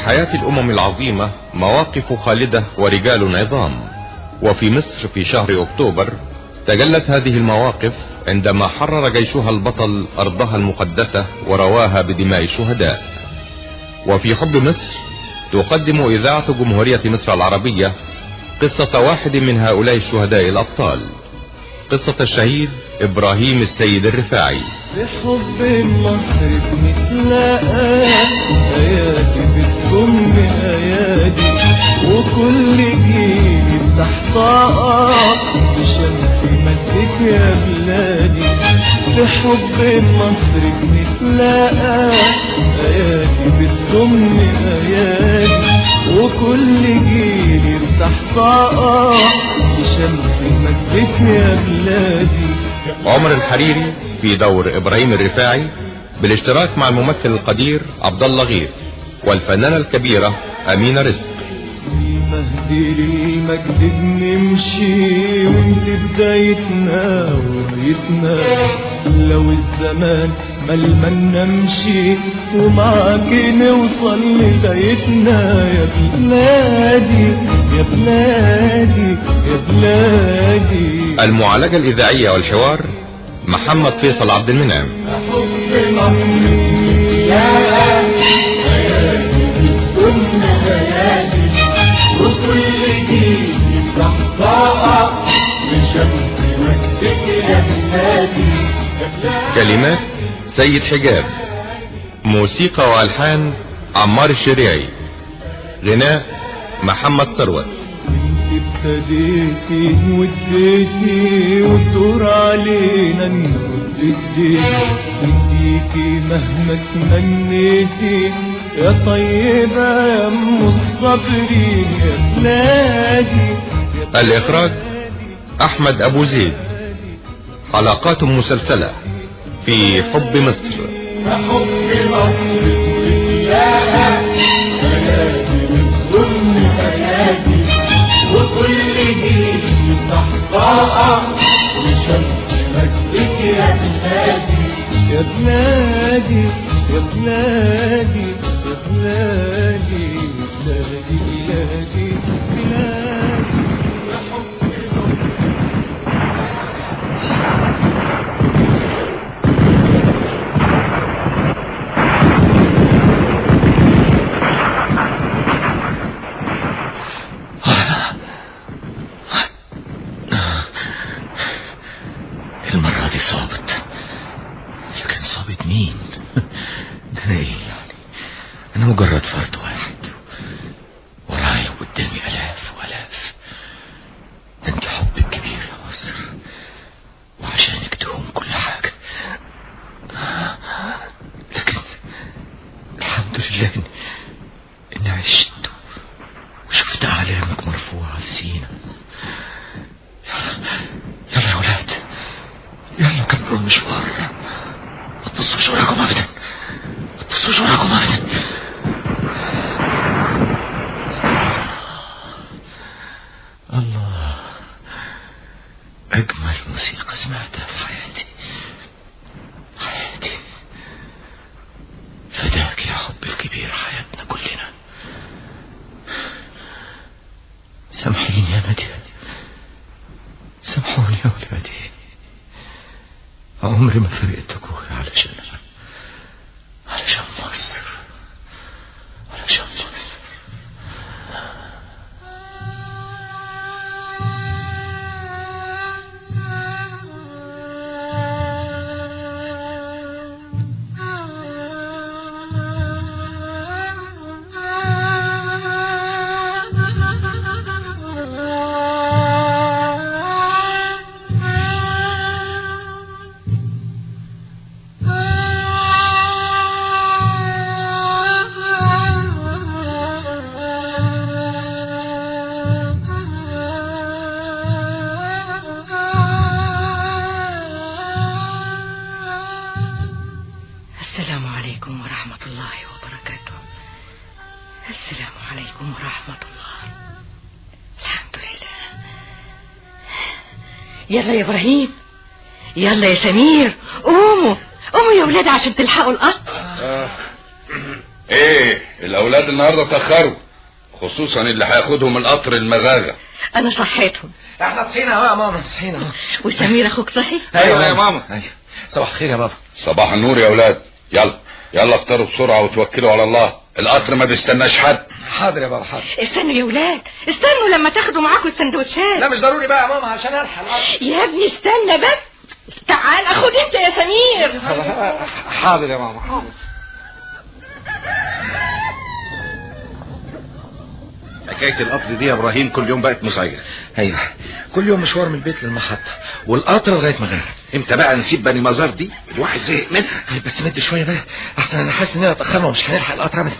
حياة الأمم العظيمة مواقف خالدة ورجال عظام، وفي مصر في شهر أكتوبر تجلت هذه المواقف عندما حرر جيشها البطل أرضها المقدسة ورواها بدماء الشهداء. وفي حب مصر تقدم إذاعة جمهورية مصر العربية قصة واحد من هؤلاء الشهداء الأبطال، قصة الشهيد إبراهيم السيد الرفاعي. بحب مصر بنتلاقى، ايادي بتضم ايادي، وكل جيل يفتح طاقة بشمس مجدك يا بلادي. بحب مصر بنتلاقى، ايادي بتضم ايادي، وكل جيل يفتح طاقة بشمس مجدك يا بلادي. عمر الحريري في دور إبراهيم الرفاعي بالاشتراك مع الممثل القدير عبد الله غيث والفنانة الكبيرة أمينة رزق. المهدي للمجد بنمشي، وانت بدايتنا ورايتنا، لو الزمان ملمن نمشي ومعاك نوصل لغايتنا. يا بلادي يا بلادي يا بلادي. المعالجة الإذاعية والحوار محمد فيصل عبد المنعم. كلمات سيد حجاب، موسيقى وألحان عمار الشريعي، غناء محمد ثروت. ابتديتي وديتي والدور علينا نرد الدين، نديكي مهما تمنيتي يا طيبة يا ام الصابرين يا بلادي. الإخراج أحمد أبو زيد. حلقات مسلسلة في حب مصر. حب مصر يا بلادي بتضم بلادي، وكل جيل يفتح طاقة وشمس مجدك يا بلادي يا بلادي يا بلادي يا بلادي بلادي بلادي بلادي. المرة دي صابت، لكن صابت مين؟ ده انا ايه يعني؟ انا مجرد فرد واحد، ورايا وقدامي الاف والاف. ده انت حبك كبير يا مصر، وعشانك تهون كل حاجة. لكن الحمد لله اني عشت وشفت اعلامك مرفوعة في سينا. يلا يا ولاد، يلا كملوا المشوار، ما تبصوش وراكم ابدا، ما تبصوش وراكم ابدا. الله، اجمل موسيقى سمعتها في حياتي، حياتي. فداك يا حب الكبير حياتنا كلنا. سامحيني يا نادية، سامحوني يا ولادي، عمري ما فرقتكم غير علشان علشان مصر، علشان مصر. السلام عليكم ورحمة الله وبركاته. السلام عليكم ورحمة الله. الحمد لله. يلا يا إبراهيم، يلا يا سمير، قوموا قوموا يا ولاد عشان تلحقوا القطر. ايه الاولاد النهارده اتاخروا، خصوصا اللي هياخدهم القطر المغاغه. انا صحيتهم. احنا صحينا اهو يا ماما، صحينا اهو. وسمير اخوك صحي؟ ايوه يا ماما. ايوه. صباح الخير يا بابا. صباح النور يا اولاد. يلا يلا افطروا بسرعة وتوكلوا على الله، القطر ما بيستناش حد. حاضر يا بابا حاضر. استنوا يا ولاد، استنوا لما تاخدوا معاكم السندوتشات. لا مش ضروري بقى يا ماما عشان الحق القطر. يا ابني استنى بس، تعال اخد انت يا سمير. حاضر يا ماما حاضر. حكاية القطر دي يا ابراهيم كل يوم بقت مزعجة. ايوه كل يوم مشوار من البيت للمحطة والقطر لغاية مغاغة. امتى بقى نسيب بني مزار دي؟ الواحد زهق منها. طيب بس مد شوية بقى، احسن انا حاسس اننا اتأخرنا ومش هنلحق القطر ابدا.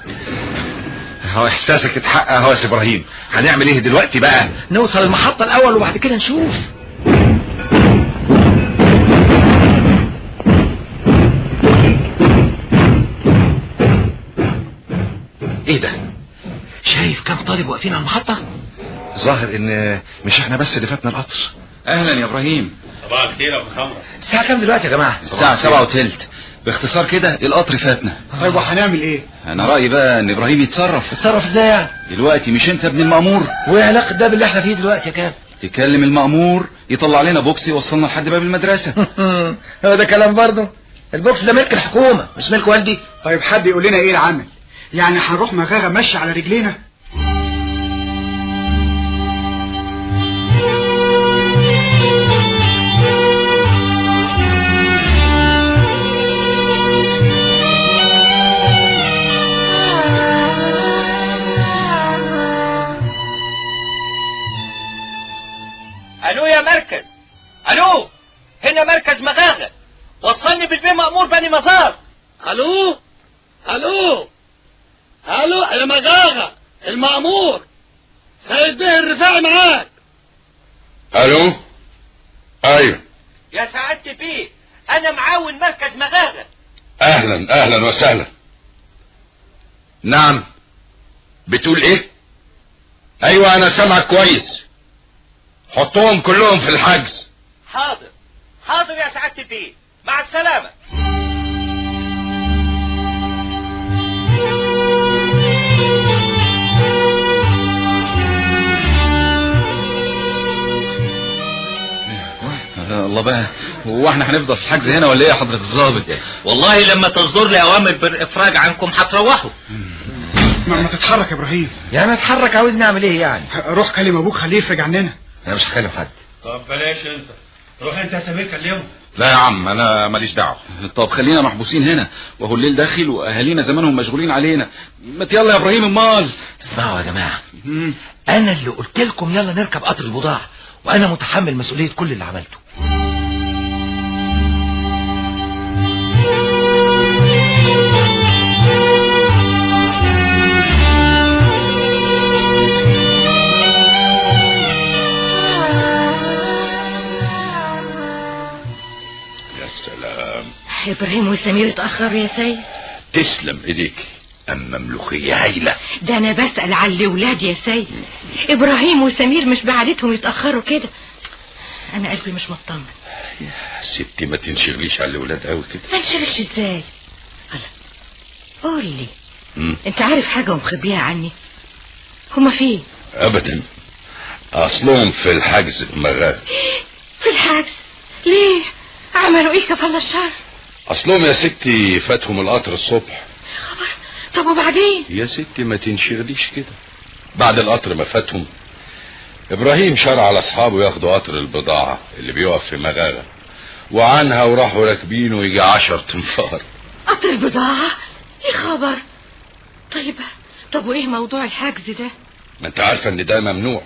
هو احساسك اتحقق اهو يا ابراهيم. هنعمل ايه دلوقتي بقى؟ نوصل المحطة الاول وبعد كده نشوف. ايه ده؟ شايف كام طالب واقفين على المحطة؟ ظاهر ان مش احنا بس اللي فاتنا القطر. اهلا يا ابراهيم. صباح الخير يا ابو سمرة. الساعة كام دلوقتي يا جماعة؟ الساعة 7:20. باختصار كده القطر فاتنا. طيب وهنعمل ايه؟ انا رأيي بقى ان ابراهيم يتصرف. يتصرف ازاي يعني؟ دلوقتي مش انت ابن المأمور؟ وايه علاقة ده باللي احنا فيه دلوقتي يا كام؟ تكلم المأمور يطلع لنا بوكس يوصلنا لحد باب المدرسة. هو ده كلام برضه؟ البوكس ده ملك الحكومة مش ملك والدي. طيب حد يقول لنا ايه العمل؟ يعني هنروح مغاغة ماشي على رجلينا؟ الو يا مركز، الو، هنا مركز مغاغة، وصلني بالبيه مأمور بني مزار. الو الو الو يا مغاغة، المأمور سيد بيه الرفاعي معاك. الو. ايوه يا سعادة بيه، انا معاون مركز مغاغة. اهلا اهلا وسهلا. نعم، بتقول ايه؟ ايوه انا سامعك كويس. حطوهم كلهم في الحجز. حاضر حاضر يا سعادة البيه، مع السلامة. الله بقى، هو احنا هنفضل في الحجز هنا ولا ايه يا حضرة الظابط؟ والله لما تصدر لي اوامر بالافراج عنكم هتروحوا. ما تتحرك يا ابراهيم. يعني اتحرك؟ عاوزني اعمل ايه يعني؟ روح كلم ابوك خليه يفرج عننا. انا مش هكلم حد. طب بلاش انت، روح انت يا سمير كلمة. لا يا عم انا ماليش دعوه. طب خلينا محبوسين هنا، وهو الليل داخل واهالينا زمانهم مشغولين علينا. ما يلا يا ابراهيم. امال اسمعوا يا جماعة، انا اللي قلت لكم يلا نركب قطر البضاعة، وانا متحمل مسؤولية كل اللي عملته. ابراهيم وسمير اتأخروا يا سيد. تسلم ايديك، اما ملوخية هايلة. ده انا بسأل على الاولاد يا سيد. ابراهيم وسمير مش بعادتهم يتأخروا كده. انا قلبي مش مطمن. يا ستي ما تنشغليش على الاولاد قوي كده. ما انشغلش ازاي؟ قول لي، انت عارف حاجة ومخبيها عني؟ هما فين؟ ابدا، اصلهم في الحجز في مغاغة. في الحجز؟ ليه؟ عملوا ايه كفل الشر؟ اصلهم يا ستي فاتهم القطر الصبح. خبر. طب وبعدين؟ يا ستي ما تنشغليش كده. بعد القطر ما فاتهم، ابراهيم شرع على اصحابه ياخدوا قطر البضاعة اللي بيقف في مغاغة، وعنها وراحوا راكبينه يجي 10 تنفار. قطر البضاعة؟ ايه خبر. طيب طب وايه موضوع الحجز ده؟ ما انت عارفة ان ده ممنوع.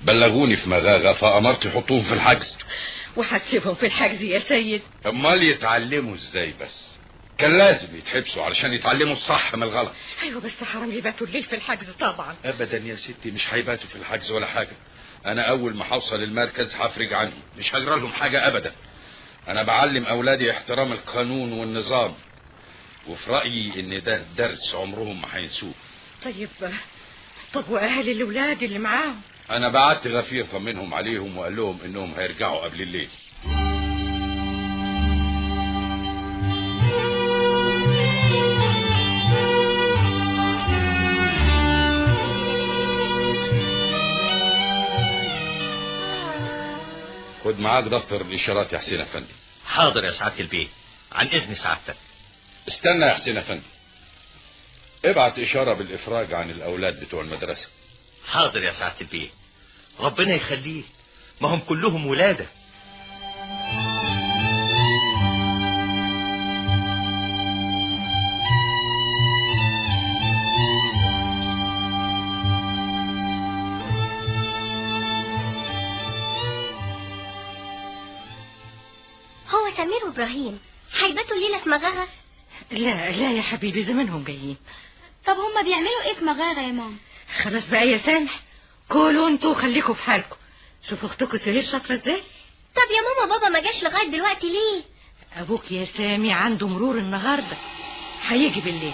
بلغوني في مغاغة فأمرت يحطوهم في الحجز. وهتسيبهم في الحجز يا سيد؟ امال يتعلموا ازاي بس؟ كان لازم يتحبسوا علشان يتعلموا الصح من الغلط. ايوه بس حرام يباتوا الليل في الحجز طبعا. ابدا يا ستي، مش هيباتوا في الحجز ولا حاجة. انا اول ما هوصل المركز هفرج عنهم، مش هجرى لهم حاجة ابدا. انا بعلم اولادي احترام القانون والنظام، وفي رايي ان ده درس عمرهم ما هينسوه. طيب طب واهل الاولاد اللي معاهم؟ انا بعت غفير طمنهم عليهم وقال لهم انهم هيرجعوا قبل الليل. خد معاك دفتر الاشارات يا حسين افندي. حاضر يا سعادة البيه، عن اذن سعادتك. استنى يا حسين افندي، ابعت اشارة بالافراج عن الاولاد بتوع المدرسة. حاضر يا سعادة البيه، ربنا يخليه، ما هم كلهم ولاده. هو سمير وابراهيم هيباتوا الليلة في مغاغه؟ لا لا يا حبيبي، زمانهم جايين. طب هما بيعملوا ايه في مغاغه يا ماما؟ خلاص بقى يا سامح، كلوا انتوا وخليكوا في حالكم. شوفوا اختكم سهير شاطرة ازاي. طب يا ماما، بابا ما جاش لغاية دلوقتي ليه؟ ابوك يا سامي عنده مرور النهارده، هيجي بالليل.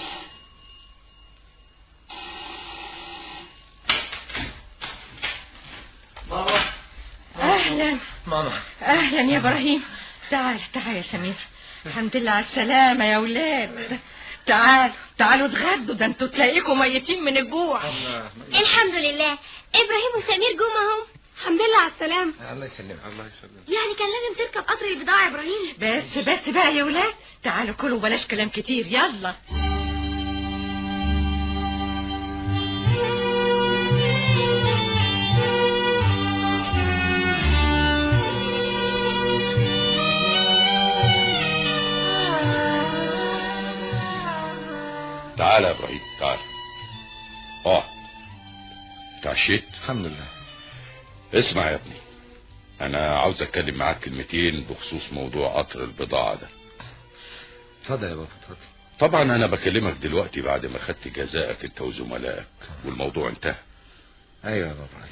ماما. اهلا ماما. اهلا يا ابراهيم. تعال تعال يا سمير، الحمد لله على السلامة يا ولاد. تعالوا تعالوا اتغدوا، ده انتوا تلاقيكم ميتين من الجوع. الحمد لله، ابراهيم وسمير جم اهم. الحمد لله على السلامة. الله يسلمك. الله يسلمك. يعني كان لازم تركب قطر البضاعة يا ابراهيم. بس بس بقى يا ولاد، تعالوا كلوا بلاش كلام كتير، يلا. تعال يا ابراهيم تعال، اقعد. اتعشيت؟ الحمد لله. اسمع يا ابني، انا عاوز اتكلم معاك كلمتين بخصوص موضوع قطر البضاعة ده. اتفضل يا بابا اتفضل. طبعا انا بكلمك دلوقتي بعد ما خدت جزاءك انت وزملائك والموضوع انتهى. ايوه يا بابا.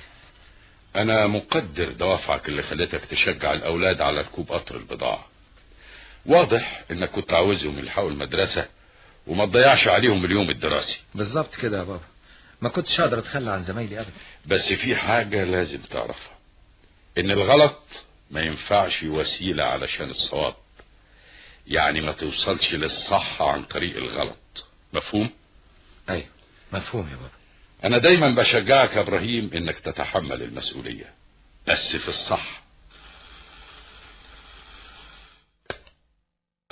انا مقدر دوافعك اللي خلتك تشجع الاولاد على ركوب قطر البضاعة. واضح انك كنت عاوزهم يلحقوا المدرسة وما تضيعش عليهم اليوم الدراسي. بالظبط كده يا بابا، ما كنتش اقدر اتخلى عن زمايلي ابدا. بس في حاجة لازم تعرفها، ان الغلط ما ينفعش وسيلة علشان الصواب. يعني ما توصلش للصح عن طريق الغلط. مفهوم؟ ايوه مفهوم يا بابا. انا دايما بشجعك يا ابراهيم انك تتحمل المسؤولية، بس في الصح.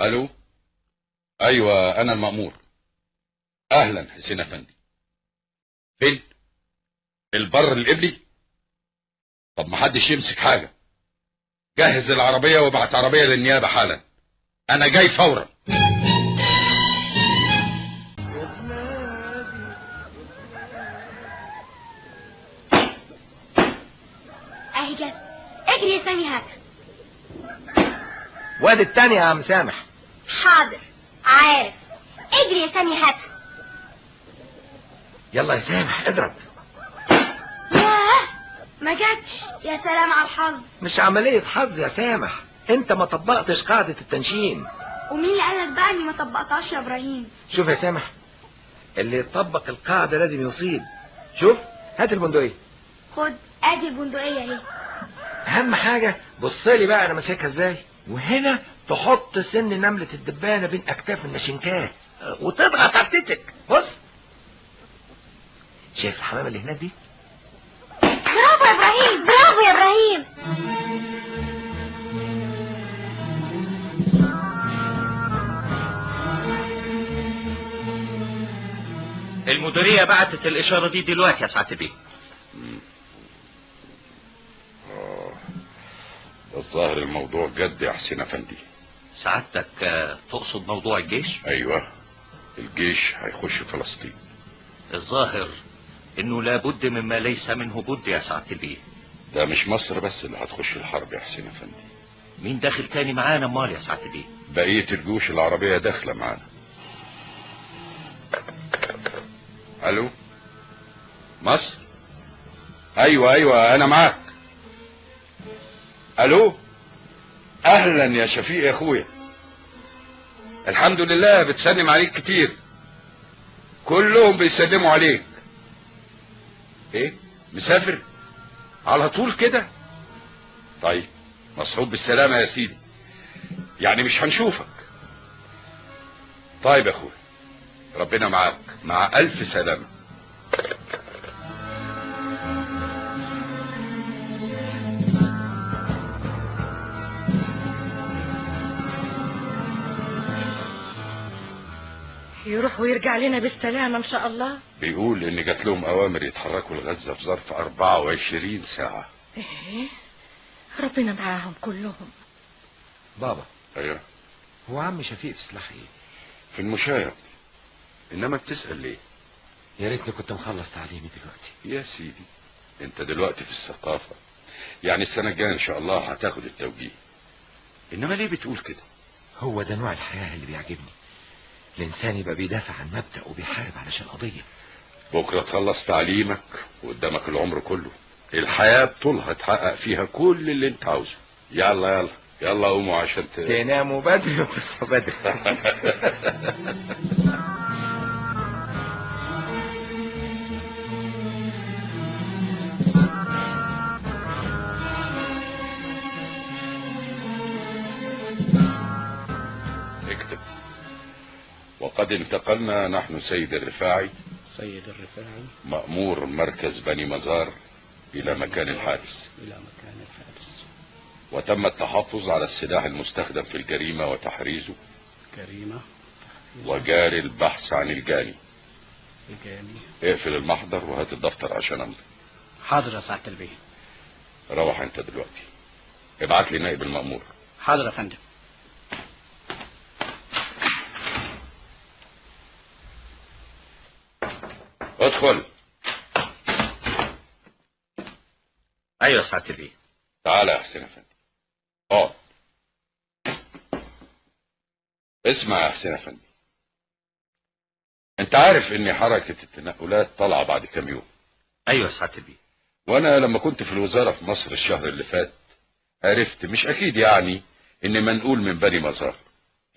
الو. ايوه انا المأمور. اهلا حسين افندي. فين؟ البر القبلي؟ طب محدش يمسك حاجة. جهز العربية وابعت عربية للنيابة حالا، انا جاي فورا. اهي جت، اجري يا سامي هات. وادي التاني يا عم سامح. حاضر عارف، اجري يا سامي هات. يلا يا سامح اضرب. ياه ما جاتش، يا سلام على الحظ. مش عملية حظ يا سامح، انت ما طبقتش قاعدة التنشين. ومين اللي قالك بقى اني ما طبقتهاش يا ابراهيم؟ شوف يا سامح، اللي يطبق القاعدة لازم يصيب. شوف، هات البندقية. خد ادي البندقية اهي. اهم حاجة بصلي بقى انا ماسكها ازاي. وهنا تحط سن نملة الدبانة بين اكتاف النشنكات وتضغط على بتتك. بص، شايف الحمامة اللي هناك دي؟ برافو يا ابراهيم، برافو يا ابراهيم. المديرية بعتت الإشارة دي دلوقتي يا سعادة البيه. الظاهر الموضوع جد يا حسين افندي. سعادتك تقصد موضوع الجيش؟ ايوه، الجيش هيخش فلسطين. الظاهر انه لابد مما ليس منه بد يا سعادة البيه. ده مش مصر بس اللي هتخش الحرب يا حسين افندي. مين داخل تاني معانا امال يا سعادة البيه؟ بقية الجيوش العربية داخلة معانا. الو مصر؟ ايوه ايوه انا معاك. الو اهلا يا شفيق يا اخويا. الحمد لله بتسلم عليك كتير، كلهم بيسلموا عليك. ايه مسافر على طول كده؟ طيب مصحوب بالسلامة يا سيدي، يعني مش هنشوفك. طيب يا اخويا ربنا معاك، مع الف سلامة. يروح ويرجع لنا بالسلامة ان شاء الله. بيقول ان جات لهم اوامر يتحركوا لغزة في ظرف 24 ساعة. ايه، ربنا معاهم كلهم. بابا. ايوه. هو عم شفيق في سلاح ايه؟ في المشاية. انما بتسأل ليه؟ يا ريتني كنت مخلص تعليمي دلوقتي. يا سيدي انت دلوقتي في الثقافة، يعني السنة الجاية ان شاء الله هتاخد التوجيه. انما ليه بتقول كده؟ هو ده نوع الحياة اللي بيعجبني، الانسان يبقى بيدافع عن مبدأ وبيحارب علشان قضية. بكرة تخلص تعليمك وقدامك العمر كله، الحياة بطولها تحقق فيها كل اللي انت عاوزه. يلا يلا يلا قوموا عشان تناموا بدري وتصحوا بدري. اكتب: وقد انتقلنا نحن سيد الرفاعي، سيد الرفاعي مأمور مركز بني مزار، إلى مكان الحادث، إلى مكان الحادث، وتم التحفظ على السلاح المستخدم في الجريمة وتحريزه، جريمة، وجاري البحث عن الجاني. الجاني. اقفل المحضر وهات الدفتر عشان امضي. حاضر يا سعادة البيه. روح انت دلوقتي، ابعت لي نائب المأمور. حاضر يا فندم. ادخل. ايوه يا سعادة البيه. تعالى يا حسين افندي، اقعد. اسمع يا حسين افندي، انت عارف ان حركة التنقلات طالعة بعد كام يوم؟ ايوه يا سعادة البيه. وانا لما كنت في الوزارة في مصر الشهر اللي فات عرفت، مش اكيد يعني، ان منقول من بني مزار.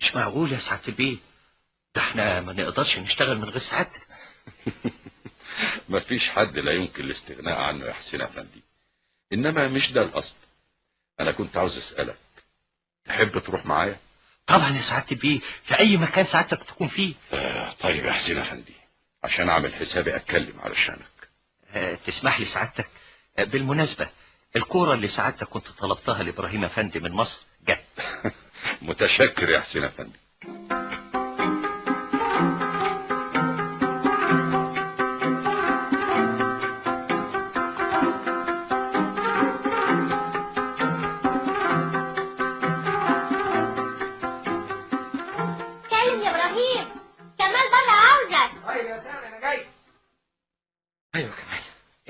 مش معقول يا سعادة البيه، ده احنا ما نقدرش نشتغل من غير سعادتك. مفيش حد لا يمكن الاستغناء عنه يا حسين افندي، انما مش ده القصد. انا كنت عاوز اسالك، تحب تروح معايا؟ طبعا يا سعادة البيه، في اي مكان سعادتك تكون فيه. طيب يا حسين افندي، عشان اعمل حسابي اتكلم علشانك. تسمح لي سعادتك؟ بالمناسبة الكورة اللي سعادتك كنت طلبتها لابراهيم افندي من مصر جت. متشكر يا حسين افندي.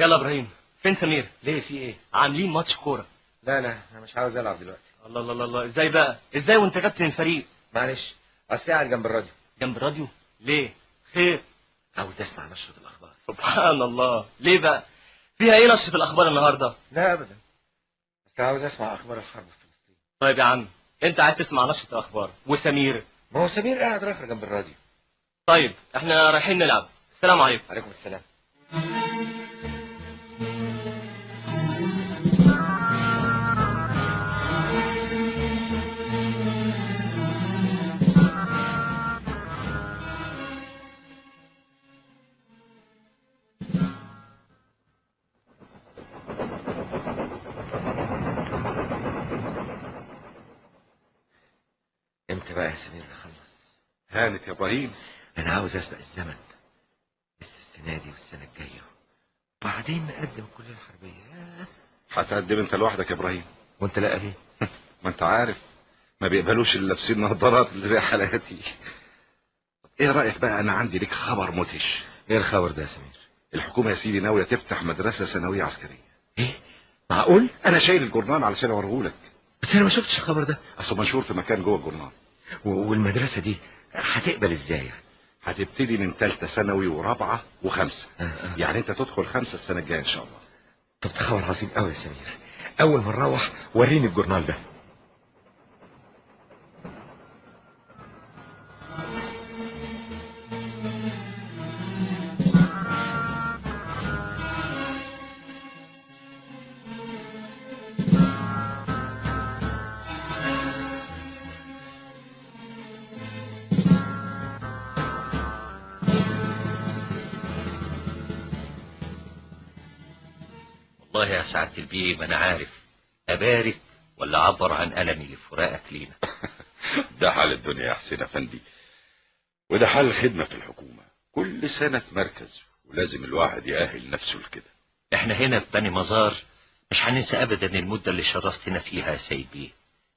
يلا ابراهيم، فين سمير؟ ليه، في ايه؟ عاملين ماتش كورة. لا لا انا مش عاوز العب دلوقتي. الله الله الله، ازاي بقى؟ ازاي وانت كابتن الفريق؟ معلش، اصل قاعد جنب الراديو. جنب الراديو؟ ليه؟ خير؟ عاوز اسمع نشرة الاخبار. سبحان الله، ليه بقى؟ فيها ايه نشرة الاخبار النهارده؟ لا ابدا، بس عاوز اسمع اخبار الحرب في فلسطين. طيب يا عم، انت عايز تسمع نشرة الاخبار، وسمير؟ ما هو سمير قاعد راخر جنب الراديو. طيب احنا رايحين نلعب. السلام عليكم. عليكم السلام. امتى بقى يا سمير نخلص؟ هانت يا ابراهيم، انا عاوز اسبق الزمن، بس السنة دي والسنة الجاية وبعدين نقدم الكلية الحربية. هتقدم انت لوحدك يا ابراهيم؟ وانت لا ليه؟ ما انت عارف ما بيقبلوش اللي لابسين نظارات اللي زي حالاتي. ايه رايك بقى، انا عندي لك خبر مدهش. ايه الخبر ده يا سمير؟ الحكومة يا سيدي ناوية تفتح مدرسه ثانوية عسكرية. ايه؟ معقول؟ انا شايل الجورنال علشان اوريهولك. بس انا ما شفتش الخبر ده. اصل منشور في مكان جوه الجورنال. والمدرسة دي هتقبل ازاي يعني؟ هتبتدي من ثالثة ثانوي ورابعه وخمسة. يعني انت تدخل 5 السنة الجاية ان شاء الله. طب ده خبر عظيم قوي يا سمير. اول ما نروح وريني الجورنال ده. والله يا سعادة البيه ما انا عارف ابارك ولا اعبر عن ألمي لفراقك لينا. ده حال الدنيا يا حسين افندي. وده حال الخدمة في الحكومة، كل سنة في مركز، ولازم الواحد يأهل نفسه لكده. احنا هنا في بني مزار مش هننسى ابدا المدة اللي شرفتنا فيها يا سيد بيه.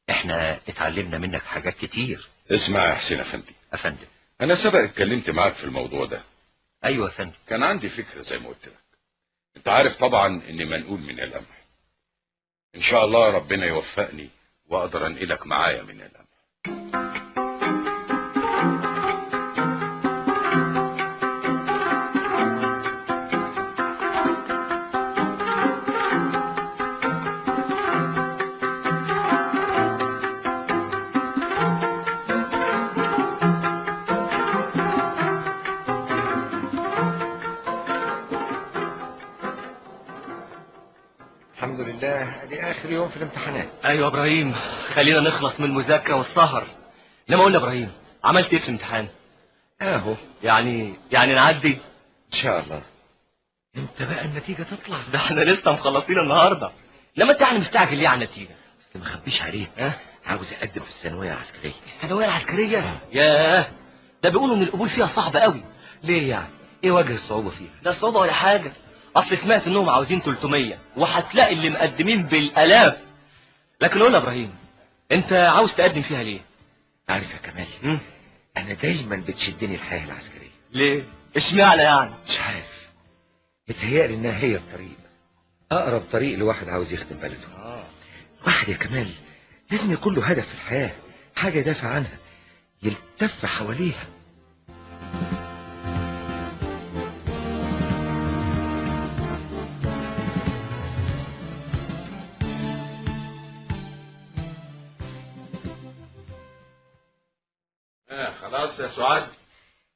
احنا اتعلمنا منك حاجات كتير. اسمع يا حسين افندي. افندم. انا سبق اتكلمت معاك في الموضوع ده. ايوه يا فندم. كان عندي فكرة زي ما قلت لك. انت عارف طبعا اني منقول من القمح. ان شاء الله ربنا يوفقني واقدر انقلك معايا من القمح. الحمد لله، ادي اخر يوم في الامتحانات. ايوه يا ابراهيم، خلينا نخلص من المذاكرة والسهر. لما قلنا ابراهيم، عملت ايه في الامتحان؟ اهو يعني نعدي ان شاء الله. امتى بقى النتيجة تطلع؟ ده احنا لسه مخلصين النهارده. لما انت يعني مستعجل ليه على النتيجة؟ اصل ما اخبيش عليك، عاوز اقدم في الثانوية العسكرية. الثانوية العسكرية؟ ياه، ده بيقولوا ان القبول فيها صعب قوي. ليه يعني؟ ايه وجه الصعوبة فيها؟ لا صعوبة ولا حاجة، اصل سمعت انهم عاوزين 300 وهتلاقي اللي مقدمين بالالاف. لكن قول يا ابراهيم، انت عاوز تقدم فيها ليه؟ عارف يا كمال، انا دايما بتشدني الحياة العسكرية. ليه؟ اشمعنى يعني؟ مش عارف، متهيألي انها هي الطريق، اقرب طريق لواحد عاوز يخدم بلده. واحد يا كمال لازم يكون له هدف في الحياة، حاجة يدافع عنها، يلتف حواليها. خلاص يا سعاد،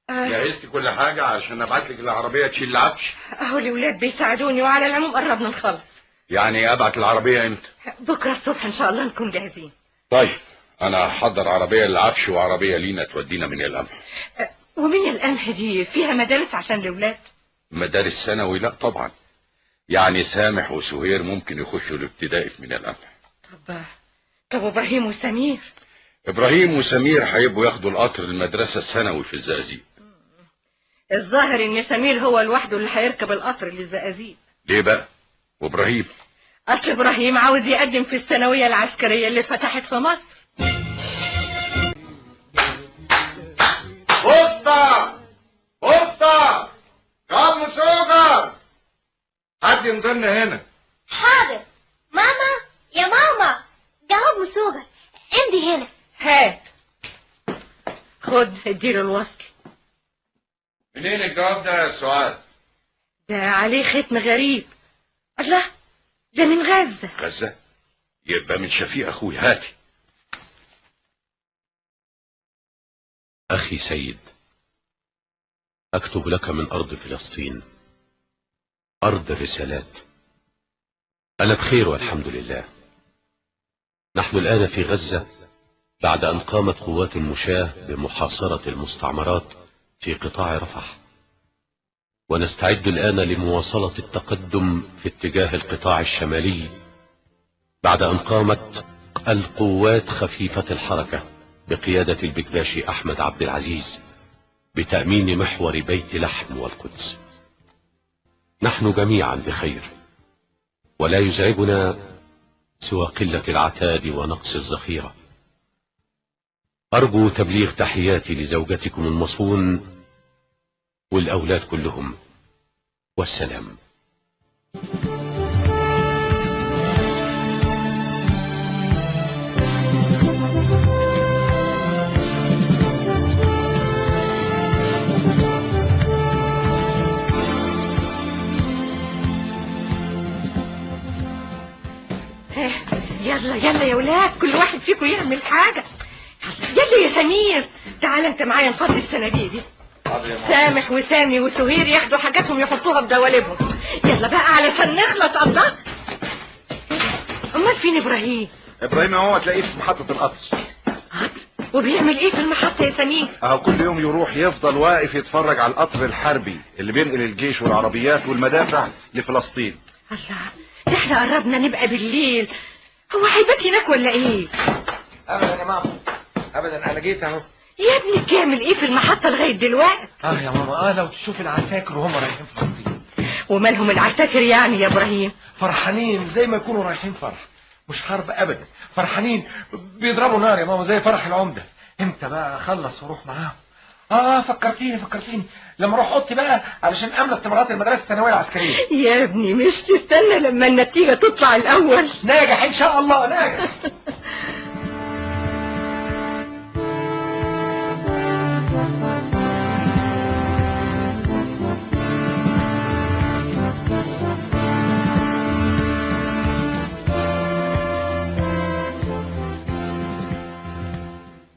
جهزتي كل حاجة عشان ابعت لك العربية تشيل العفش؟ اهو الولاد بيساعدوني، وعلى العموم قربنا نخلص. يعني ابعت العربية امتى؟ بكرة الصبح ان شاء الله نكون جاهزين. طيب انا هحضر عربية للعفش وعربية لينا تودينا من القمح. ومن القمح دي فيها مدارس عشان الولاد؟ مدارس ثانوي؟ لا طبعا، يعني سامح وسهير ممكن يخشوا الابتدائي في من القمح. طب ابراهيم وسمير؟ ابراهيم وسمير هيبقوا ياخدوا القطر للمدرسة الثانوي في الزقازيق. الظاهر ان سمير هو لوحده اللي هيركب القطر للزقازيق. ليه بقى؟ وابراهيم؟ اصل ابراهيم عاوز يقدم في الثانوية العسكرية اللي فتحت في مصر. بوسطه بوسطه، كم سوجر، حد يمضلنا هنا. حاضر ماما، يا ماما جواب مسوجر، امضي هنا. هات، خد اديله الوصل. منين الجواب ده يا سعاد؟ ده عليه ختم غريب. الله، ده من غزة. غزة؟ يبقى من شفيق اخوي. هاتي. أخي سيد، أكتب لك من أرض فلسطين، أرض الرسالات. أنا بخير والحمد لله. نحن الآن في غزة بعد أن قامت قوات المشاة بمحاصرة المستعمرات في قطاع رفح، ونستعد الآن لمواصلة التقدم في اتجاه القطاع الشمالي بعد أن قامت القوات خفيفة الحركة بقيادة البكباشي أحمد عبد العزيز بتأمين محور بيت لحم والقدس. نحن جميعا بخير، ولا يزعجنا سوى قلة العتاد ونقص الذخيرة. أرجو تبليغ تحياتي لزوجتكم المصون والأولاد كلهم، والسلام. يلا يلا يا ولاد، كل واحد فيكم يعمل حاجة. يلا يا سمير، تعال انت معايا نفضي الصناديق دي. سامح وسامي وسهير ياخدوا حاجاتهم يحطوها في دوالبهم. يلا بقى علشان نخلص. الله، امال فين ابراهيم؟ ابراهيم اهو هتلاقيه في محطة القطر. وبيعمل ايه في المحطة يا سمير؟ اهو كل يوم يروح يفضل واقف يتفرج على القطر الحربي اللي بينقل الجيش والعربيات والمدافع لفلسطين. الله، ده احنا قربنا نبقى بالليل. هو هيبات هناك ولا ايه؟ ابدا يا ماما، ابدا، انا جيت اهو. يا ابني بتعمل ايه في المحطة لغاية دلوقتي؟ يا ماما، لو تشوف العساكر وهم رايحين فلسطين. ومالهم العساكر يعني يا ابراهيم؟ فرحانين زي ما يكونوا رايحين فرح، مش حرب ابدا، فرحانين بيضربوا نار يا ماما زي فرح العمدة. امتى بقى اخلص واروح معاهم؟ فكرتيني لما اروح اوضتي بقى علشان املى استمارات المدرسة الثانوية العسكرية. يا ابني مش تستنى لما النتيجة تطلع الاول؟ ناجح ان شاء الله، ناجح.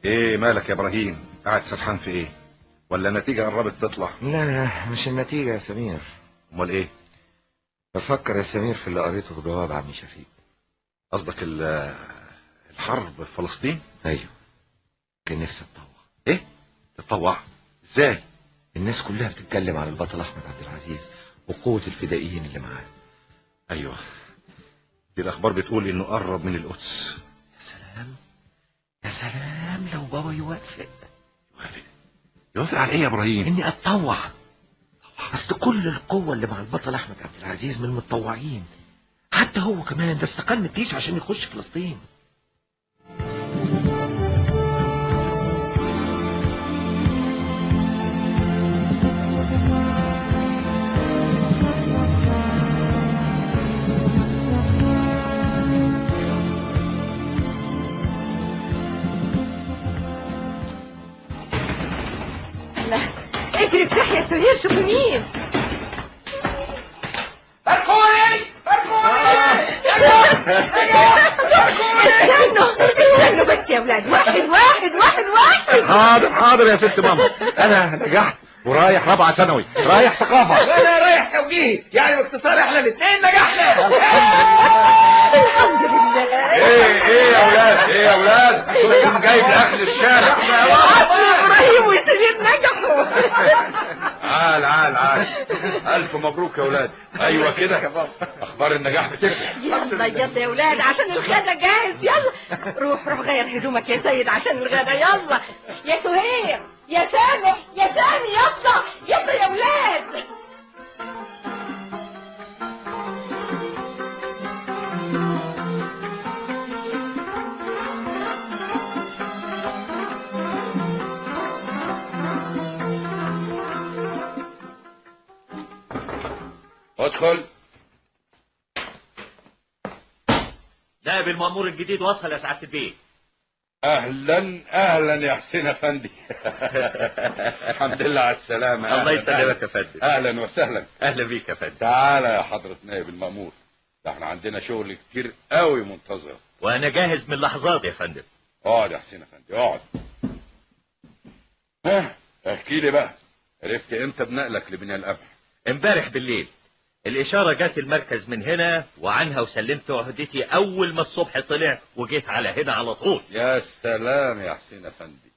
ايه مالك يا ابراهيم؟ قاعد سرحان في ايه؟ ولا النتيجة قربت تطلع؟ لا مش النتيجة يا سمير. امال ايه؟ بفكر يا سمير في اللي قريته في جواب عمي شفيق. قصدك الحرب في فلسطين؟ ايوه، كان نفسي اتطوع. ايه؟ تتطوع؟ ازاي؟ الناس كلها بتتكلم على البطل احمد عبد العزيز وقوة الفدائيين اللي معاه. ايوه، دي الاخبار بتقول انه قرب من القدس. يا سلام يا سلام، لو بابا يوافق. يوافق؟ يوافق على ايه يا ابراهيم؟ اني اتطوع. اصل كل القوة اللي مع البطل احمد عبد العزيز من المتطوعين، حتى هو كمان ده استقال من الجيش عشان يخش فلسطين. اجري افتحي يا سهير، شوفي مين. باركولي باركولي استنوا استنوا بس يا ولاد، واحد واحد واحد واحد. حاضر حاضر يا ست ماما، انا نجحت ورايح رابعه ثانوي، رايح ثقافة، وانا رايح توجيهي، يعني باختصار احنا الاثنين نجحنا. الحمد لله. ايه يا ولاد، ايه يا ولاد، كنتم جايب لاخر الشارع. ابراهيم وسمير نجحوا. عال عال عال، الف مبروك يا ولاد. ايوه كده، اخبار النجاح بتفرق. يلا يلا يا ولاد عشان الغدا جاهز، يلا روح روح غير هدومك يا سيد عشان الغدا. يلا يا سهير يا سامح يا سامي، يلا يلا يا ولاد. ادخل. نائب المأمور الجديد وصل يا سعادة البيه. اهلا اهلا يا حسين افندي. الحمد لله على السلامة. الله يسلمك يا فندم. اهلا وسهلا. اهلا بيك يا فندم. تعالى يا حضرة نائب المأمور، ده احنا عندنا شغل كتير قوي منتظر. وانا جاهز من لحظات يا فندم. اقعد يا حسين افندي اقعد. ها احكي لي بقى، عرفت امتى بنقلك لبناء القمح؟ امبارح بالليل الإشارة جت المركز من هنا وعنها، وسلمت عهدتي أول ما الصبح طلع وجيت على هنا على طول. يا سلام يا حسين أفندي،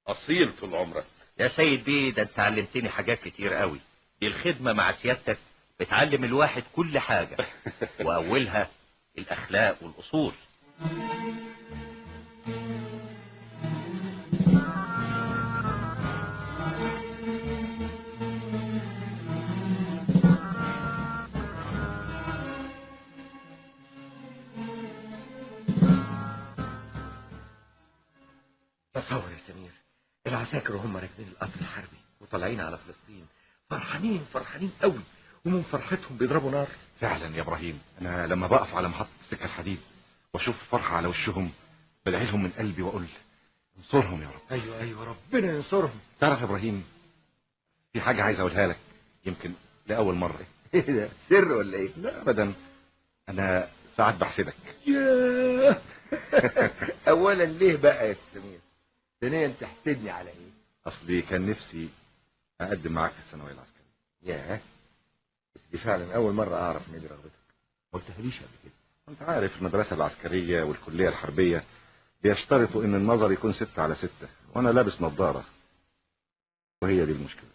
أصيل طول عمرك يا سيد بيه. ده أنت علمتني حاجات كتير قوي. دي الخدمة مع سيادتك بتعلم الواحد كل حاجة، وأولها الأخلاق والأصول. تصور يا سمير، العساكر وهم راكبين القطر الحربي وطالعين على فلسطين فرحانين فرحانين قوي، ومن فرحتهم بيضربوا نار. فعلا يا ابراهيم، انا لما بقف على محطة السكة الحديد واشوف الفرحة على وشهم بدعي لهم من قلبي واقول انصرهم يا رب. ايوه ايوه ربنا ينصرهم. تعرف يا ابراهيم، في حاجة عايز اقولها لك يمكن لاول مرة. ايه ده، سر ولا ايه؟ لا ابدا، انا ساعات بحسدك. ياه. اولا ليه بقى يا سمير؟ ثانيا تحسدني على ايه؟ اصلي كان نفسي اقدم معاك في الثانوية العسكرية. ياه، بس دي فعلا اول مرة اعرف ان دي رغبتك، ما قلتهاليش قبل كده. انت عارف المدرسة العسكرية والكلية الحربية بيشترطوا ان النظر يكون 6/6، وانا لابس نظاره، وهي دي المشكلة.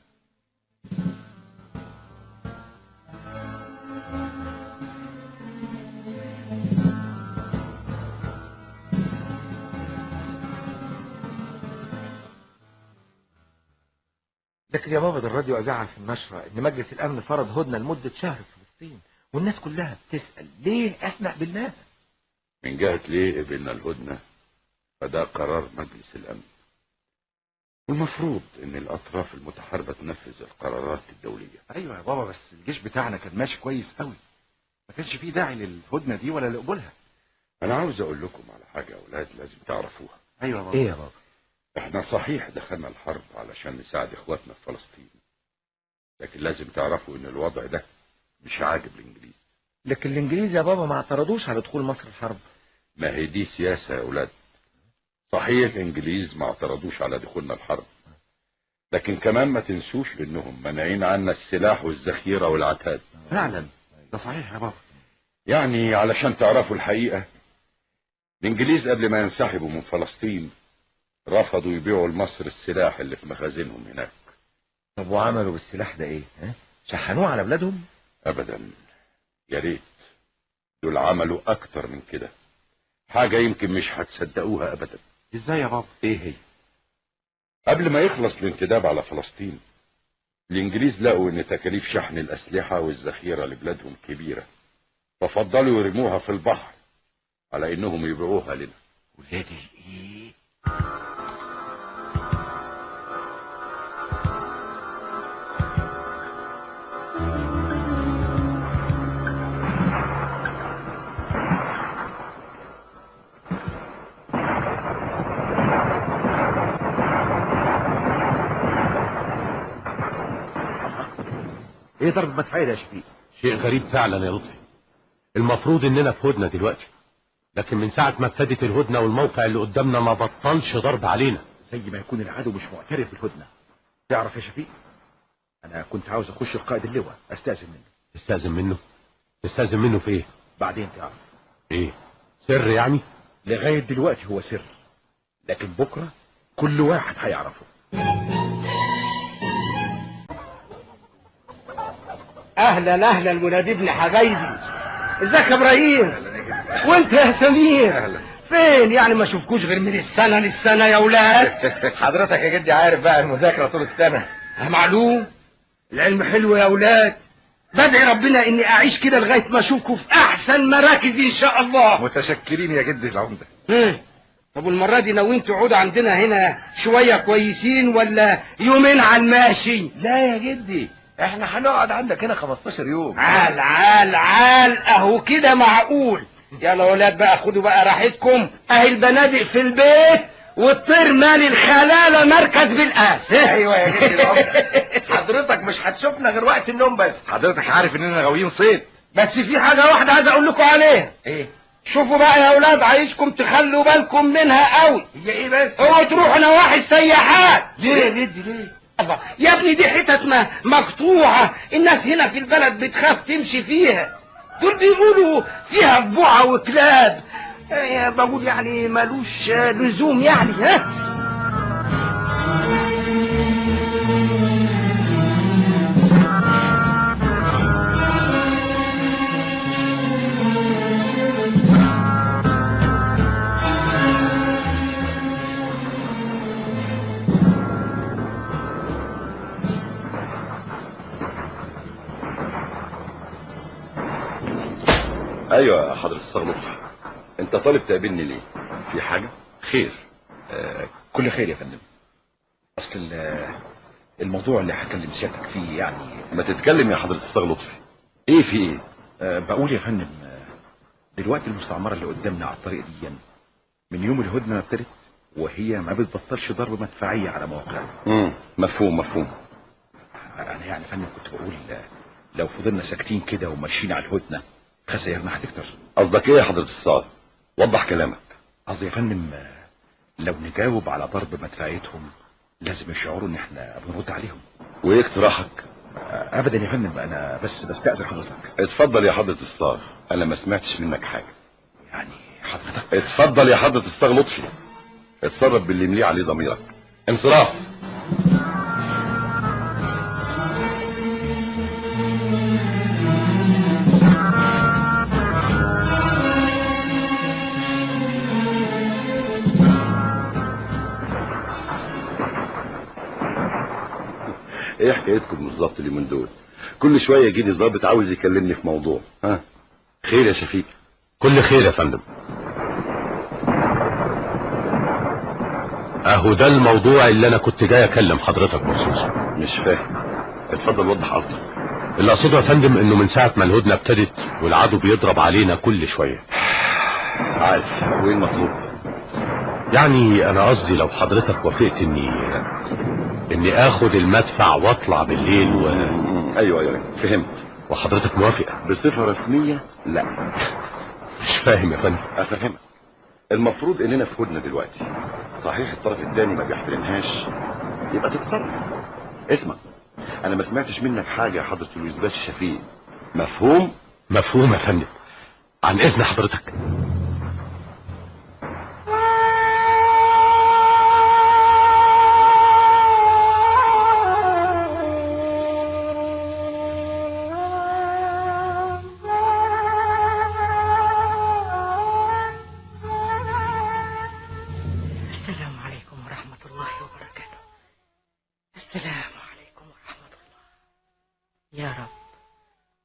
لكن يا بابا ده الراديو اذاع في النشرة ان مجلس الامن فرض هدنة لمدة شهر في فلسطين، والناس كلها بتسال ليه احنا قبلناها. من جهة ليه قبلنا الهدنة فده قرار مجلس الامن، والمفروض ان الاطراف المتحاربه تنفذ القرارات الدولية. ايوه يا بابا، بس الجيش بتاعنا كان ماشي كويس قوي، ما كانش فيه داعي للهدنه دي ولا لقبولها. انا عاوز اقول لكم على حاجة يا اولاد لازم تعرفوها. ايوه يا بابا. ايه يا بابا؟ احنا صحيح دخلنا الحرب علشان نساعد اخواتنا في فلسطين، لكن لازم تعرفوا ان الوضع ده مش عاجب الانجليز. لكن الانجليز يا بابا ما اعترضوش على دخول مصر الحرب. ما هي دي سياسة يا اولاد. صحيح الانجليز ما اعترضوش على دخولنا الحرب، لكن كمان ما تنسوش انهم مانعين عنا السلاح والذخيره والعتاد. فعلا ده صحيح يا بابا. يعني علشان تعرفوا الحقيقة، الانجليز قبل ما ينسحبوا من فلسطين رفضوا يبيعوا لمصر السلاح اللي في مخازنهم هناك. طب وعملوا بالسلاح ده ايه؟ ها؟ شحنوه على بلادهم؟ ابدا، يا ريت. دول عملوا اكتر من كده، حاجة يمكن مش هتصدقوها ابدا. ازاي يا بابا؟ ايه هي؟ قبل ما يخلص الانتداب على فلسطين، الانجليز لقوا ان تكاليف شحن الاسلحة والذخيره لبلادهم كبيرة، ففضلوا يرموها في البحر على انهم يبيعوها لنا. ولاد الايه؟ ايه ضرب المدفعية ده يا شفيق؟ شيء غريب فعلا يا لطفي. المفروض اننا في هدنة دلوقتي، لكن من ساعة ما ابتدت الهدنة والموقع اللي قدامنا ما بطلش ضرب علينا. زي ما يكون العدو مش معترف بالهدنه. تعرف يا شفيق، انا كنت عاوز اخش القائد اللواء استاذن منه. تستاذن منه؟ تستاذن منه في ايه؟ بعدين تعرف. ايه؟ سر يعني؟ لغاية دلوقتي هو سر، لكن بكره كل واحد هيعرفه. اهلا اهلا ولاد ابن حبايبي. ازيك يا ابراهيم؟ وانت يا سمير؟ اهلا. فين يعني ما اشوفكوش غير من السنة للسنة يا ولاد؟ حضرتك يا جدي عارف بقى المذاكرة طول السنة. معلوم، العلم حلو يا ولاد. بدعي ربنا اني اعيش كده لغاية ما اشوفكم في احسن مراكز ان شاء الله. متشكرين يا جدي العمدة. طب والمرة دي ناويين تقعدوا عندنا هنا شوية كويسين ولا يومين على الماشي؟ لا يا جدي، احنا هنقعد عندك هنا 15 يوم. عال عال عال، اهو كده معقول. يلا يا ولاد بقى خدوا بقى راحتكم، اهي البنادق في البيت والطير مال الخلاله مركز بالقاس. ايوه يا جدي العمدة، حضرتك مش هتشوفنا غير وقت النوم بس. حضرتك عارف اننا غاويين صيد. بس في حاجة واحدة عايز اقول لكم عليها. ايه؟ شوفوا بقى يا اولاد، عايزكم تخلوا بالكم منها قوي. هي ايه بس؟ اوعوا تروحوا نواحي السياحات. ليه يا جدي ليه؟ الله يا ابني، دي حتت مقطوعة، الناس هنا في البلد بتخاف تمشي فيها. دول بيقولوا فيها ضبوعه وكلاب. بقول يعني مالوش لزوم يعني. ها؟ ايوه يا حضرة الصاغ لطفي، انت طالب تقابلني ليه؟ في حاجة؟ خير؟ كل خير يا فندم. اصل الموضوع اللي هكلم سيادتك فيه يعني. ما تتكلم يا حضرة الصاغ لطفي، ايه في ايه؟ بقول يا فندم، دلوقتي المستعمرة اللي قدامنا على الطريق دي من يوم الهدنة ما ابتدت وهي ما بتبطلش ضرب مدفعية على مواقعنا. مفهوم مفهوم. انا يعني يا فندم كنت بقول لو فضلنا ساكتين كده وماشيين على الهدنة خسائرنا هتكتر. قصدك ايه يا حضرة الصاغ؟ وضح كلامك. قصدي يا فندم لو نجاوب على ضرب مدفعيتهم لازم يشعروا ان احنا بنرد عليهم. وايه اقتراحك؟ ابدا يا فندم، انا بس بستأذن حضرتك. اتفضل يا حضرة الصاغ، انا ما سمعتش منك حاجة. يعني حضرتك؟ اتفضل يا حضرة الصاغ لطفي، اتصرف باللي مليه عليه ضميرك. انصراف. ايه حكايتكم بالظبط اليومين دول؟ كل شوية يجيني ظابط عاوز يكلمني في موضوع. ها خير يا شفيق؟ كل خير يا فندم. اهو ده الموضوع اللي انا كنت جاي اكلم حضرتك بخصوصه. مش فاهم، اتفضل وضح قصدك. اللي اقصده يا فندم انه من ساعة ما الهدنة ابتدت والعدو بيضرب علينا كل شوية. عارف. وايه المطلوب؟ يعني انا قصدي لو حضرتك وافقت اني اخد المدفع واطلع بالليل ايوه فهمت. وحضرتك موافقة؟ بصفة رسمية لا. مش فاهم يا فندم. افهمك. المفروض اننا في هدنة دلوقتي، صحيح الطرف الثاني ما بيحترمهاش، يبقى تتصرف. اسمع، انا ما سمعتش منك حاجة يا حضره الوزباشي شفيق، مفهوم؟ مفهوم يا فندم. عن اذن حضرتك.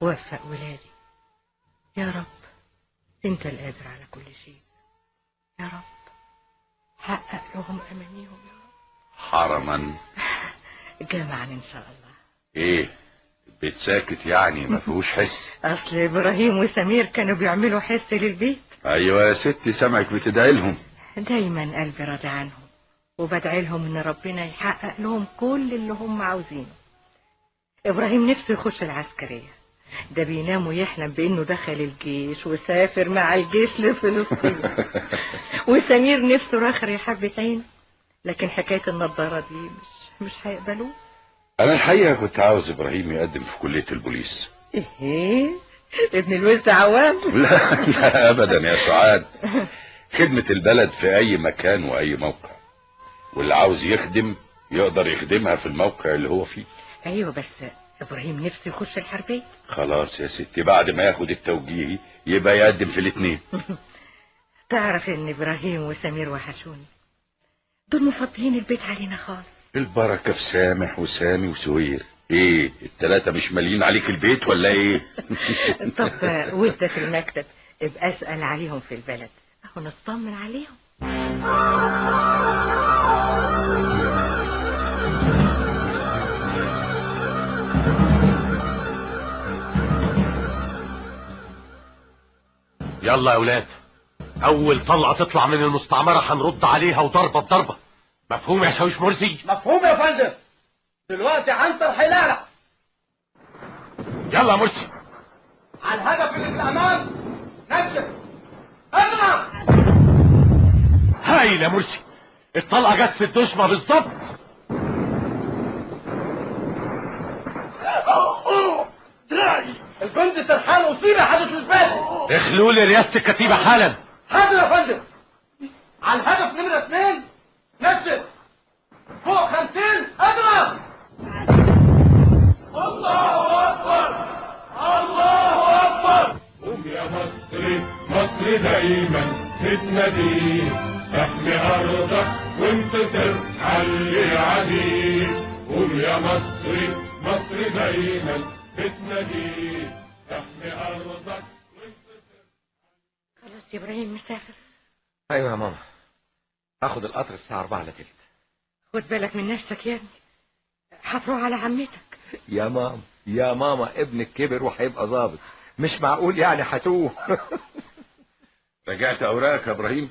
وفق ولادي يا رب، انت القادر على كل شيء يا رب، حقق لهم امانيهم يا رب. حرما جمعا ان شاء الله. ايه البيت ساكت يعني ما فيهوش حس؟ اصل ابراهيم وسمير كانوا بيعملوا حس للبيت. ايوه يا ستي، سامعك بتدعي لهم. دايما قلبي راضي عنهم وبدعي لهم ان ربنا يحقق لهم كل اللي هم عاوزينه. ابراهيم نفسه يخش العسكرية، ده بينام ويحلم بانه دخل الجيش وسافر مع الجيش لفلسطين. وسمير نفسه راخر يا حبة عين، لكن حكاية النضارة دي مش هيقبلوه. انا الحقيقة كنت عاوز ابراهيم يقدم في كلية البوليس. ايه ابن الوز عوام؟ لا لا ابدا يا سعاد، خدمة البلد في اي مكان واي موقع، واللي عاوز يخدم يقدر يخدمها في الموقع اللي هو فيه. ايوه بس ابراهيم نفسه يخش الحربية. خلاص يا ستي، بعد ما ياخد التوجيهي يبقى يقدم في الاتنين. تعرف ان ابراهيم وسمير وحشوني، دول مفضيين البيت علينا خالص. البركة في سامح وسامي وسهير. ايه التلاتة مش مالين عليك البيت ولا ايه؟ طب وانت في المكتب ابقى اسأل عليهم في البلد، اهو نطمن عليهم. يلا يا ولاد، اول طلقه تطلع من المستعمره هنرد عليها وضربه بضربه. مفهوم يا شاويش مرسي؟ مفهوم يا فندم. دلوقتي عنتر حلاله. يلا يا مرسي. على الهدف اللي في الامام نشف. اضرب. هايل يا مرسي، الطلقة جت في الدشمه بالظبط. الجندي سرحان اصيب يا حضرة الباشا. اخلوا لي رئاسة الكتيبة حالا. حاضر يا فندم. على الهدف نمرة 2 نشف. فوق 50 اضرب. الله اكبر الله اكبر. قوم يا مصري، مصر دايما بتناديك، احمي ارضك وانتصر علي عديك. قوم يا مصري، مصر دايما بتناديك، احمي ارضك وانتصر. خلاص يا ابراهيم مسافر؟ ايوه يا ماما، هاخد القطر الساعة 3:45. خد بالك من نفسك يا ابني، هتروح على عمتك. يا ماما يا ماما، ابنك كبر وهيبقى ظابط، مش معقول يعني هتوه. رجعت اوراقك يا ابراهيم؟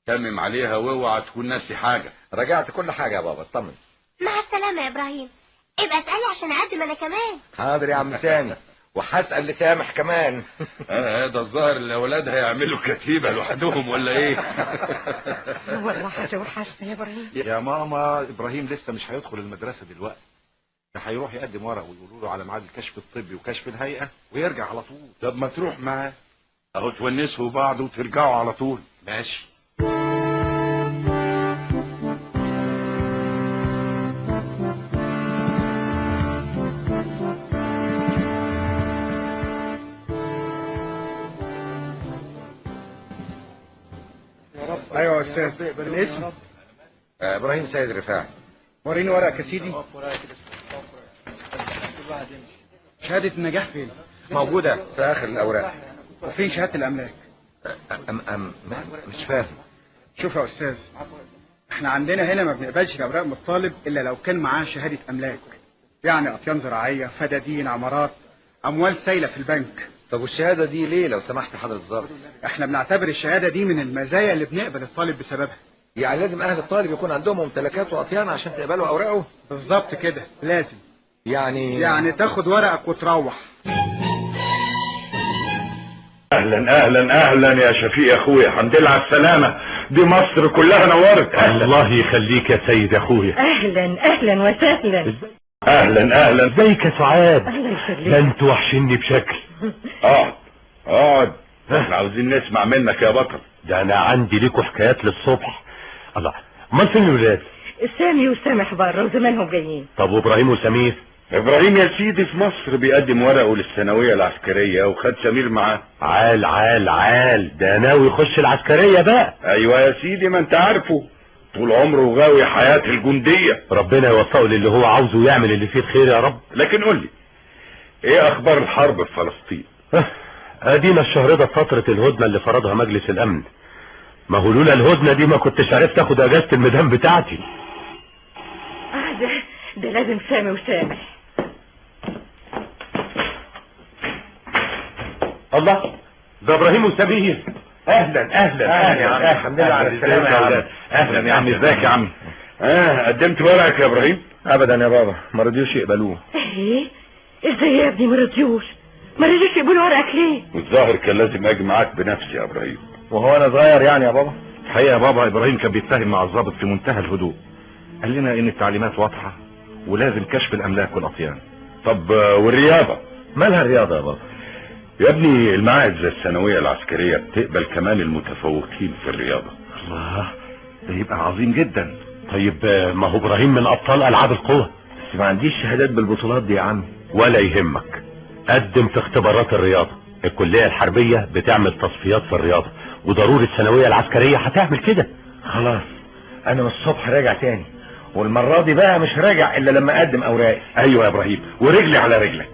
تمم عليها واوعى تكون ناسي حاجة. رجعت كل حاجة يا بابا، اطمن. مع السلامة يا ابراهيم، ابقى اسألي عشان اقدم انا كمان. حاضر يا عم سامي، وهسأل لسامح كمان. ده الظاهر الاولاد هيعملوا كتيبة لوحدهم ولا ايه؟ والله هتوحشنا يا ابراهيم. يا ماما، ابراهيم لسه مش هيدخل المدرسة دلوقتي، ده هيروح يقدم ورق ويقولوا له على ميعاد الكشف الطبي وكشف الهيئة ويرجع على طول. طب ما تروح معاه، اهو تونسوا بعض وترجعوا على طول. ماشي. ايوه يا استاذ، الاسم؟ ابراهيم سيد رفاعي. وريني ورقك يا سيدي. شهادة النجاح فين؟ موجودة في آخر الأوراق. وفين شهادة الأملاك؟ أم أم مش فاهم. شوف يا أستاذ، احنا عندنا هنا ما بنقبلش الأوراق من الطالب إلا لو كان معاه شهادة أملاك، يعني أطيان زراعية، فدادين، عمارات، أموال سايلة في البنك. طب والشهادة دي ليه لو سمحت حضرة الضابط؟ احنا بنعتبر الشهادة دي من المزايا اللي بنقبل الطالب بسببها. يعني لازم أهل الطالب يكون عندهم ممتلكات وأطيان عشان تقبلوا أوراقه؟ بالظبط كده، لازم. يعني تاخد ورقك وتروح. اهلا اهلا اهلا يا شفيق يا اخويا، الحمد لله على السلامة، دي مصر كلها نورت. أهلا. الله يخليك يا سيد يا اخويا. اهلا اهلا وسهلا. اهلا اهلا. ازيك يا سعاد؟ الله يخليك. ده انت وحشني بشكل. اقعد اقعد، احنا عاوزين نسمع منك يا بطل. ده انا عندي ليكوا حكايات للصبح. الله، امال فين الولاد؟ سامي وسامح بره وزمانهم جايين. طب وابراهيم وسمير؟ ابراهيم يا سيدي في مصر بيقدم ورقة للثانويه العسكرية وخد سمير معاه. عال عال عال، ده ناوي يخش العسكرية بقى. ايوه يا سيدي، ما انت عارفه طول عمره غاوي حياة الجندية. ربنا يوفقه للي هو عاوزه ويعمل اللي فيه الخير يا رب. لكن قول لي، ايه اخبار الحرب في فلسطين؟ ادينا الشهر ده فترة الهدنة اللي فرضها مجلس الامن. ما هو لولا الهدنة دي ما كنتش عرفت اخد اجازه المدام بتاعتي. ده لازم سامي وسامح. الله، ده ابراهيم وسمير. اهلا اهلا اهلا يا عم، الحمد لله على السلامة يا عم. اهلا يا عم، ازيك يا عم؟ قدمت ورقك يا ابراهيم؟ ابدا يا بابا، ما رضيوش يقبلوه. ايه؟ ازاي يا ابني ما رضيوش؟ ما رضيوش يقبلوا ورقك ليه؟ والظاهر كان لازم اجي معاك بنفسي يا ابراهيم. وهو انا صغير يعني يا بابا؟ الحقيقة يا بابا ابراهيم كان بيتفاهم مع الضابط في منتهى الهدوء، قال لنا ان التعليمات واضحة ولازم كشف الاملاك والاطيان. طب والرياضة؟ مالها الرياضة يا بابا؟ يا ابني المعاهد زي الثانوية العسكرية بتقبل كمان المتفوقين في الرياضة. الله، ده يبقى عظيم جدا. طيب ما هو ابراهيم من ابطال العاب القوى. بس ما عنديش شهادات بالبطولات دي يا عم. ولا يهمك، قدم في اختبارات الرياضة. الكلية الحربية بتعمل تصفيات في الرياضة، وضروري الثانوية العسكرية هتعمل كده. خلاص، انا من الصبح راجع تاني، والمرة دي بقى مش راجع الا لما اقدم اوراقي. ايوه يا ابراهيم، ورجلي على رجلك.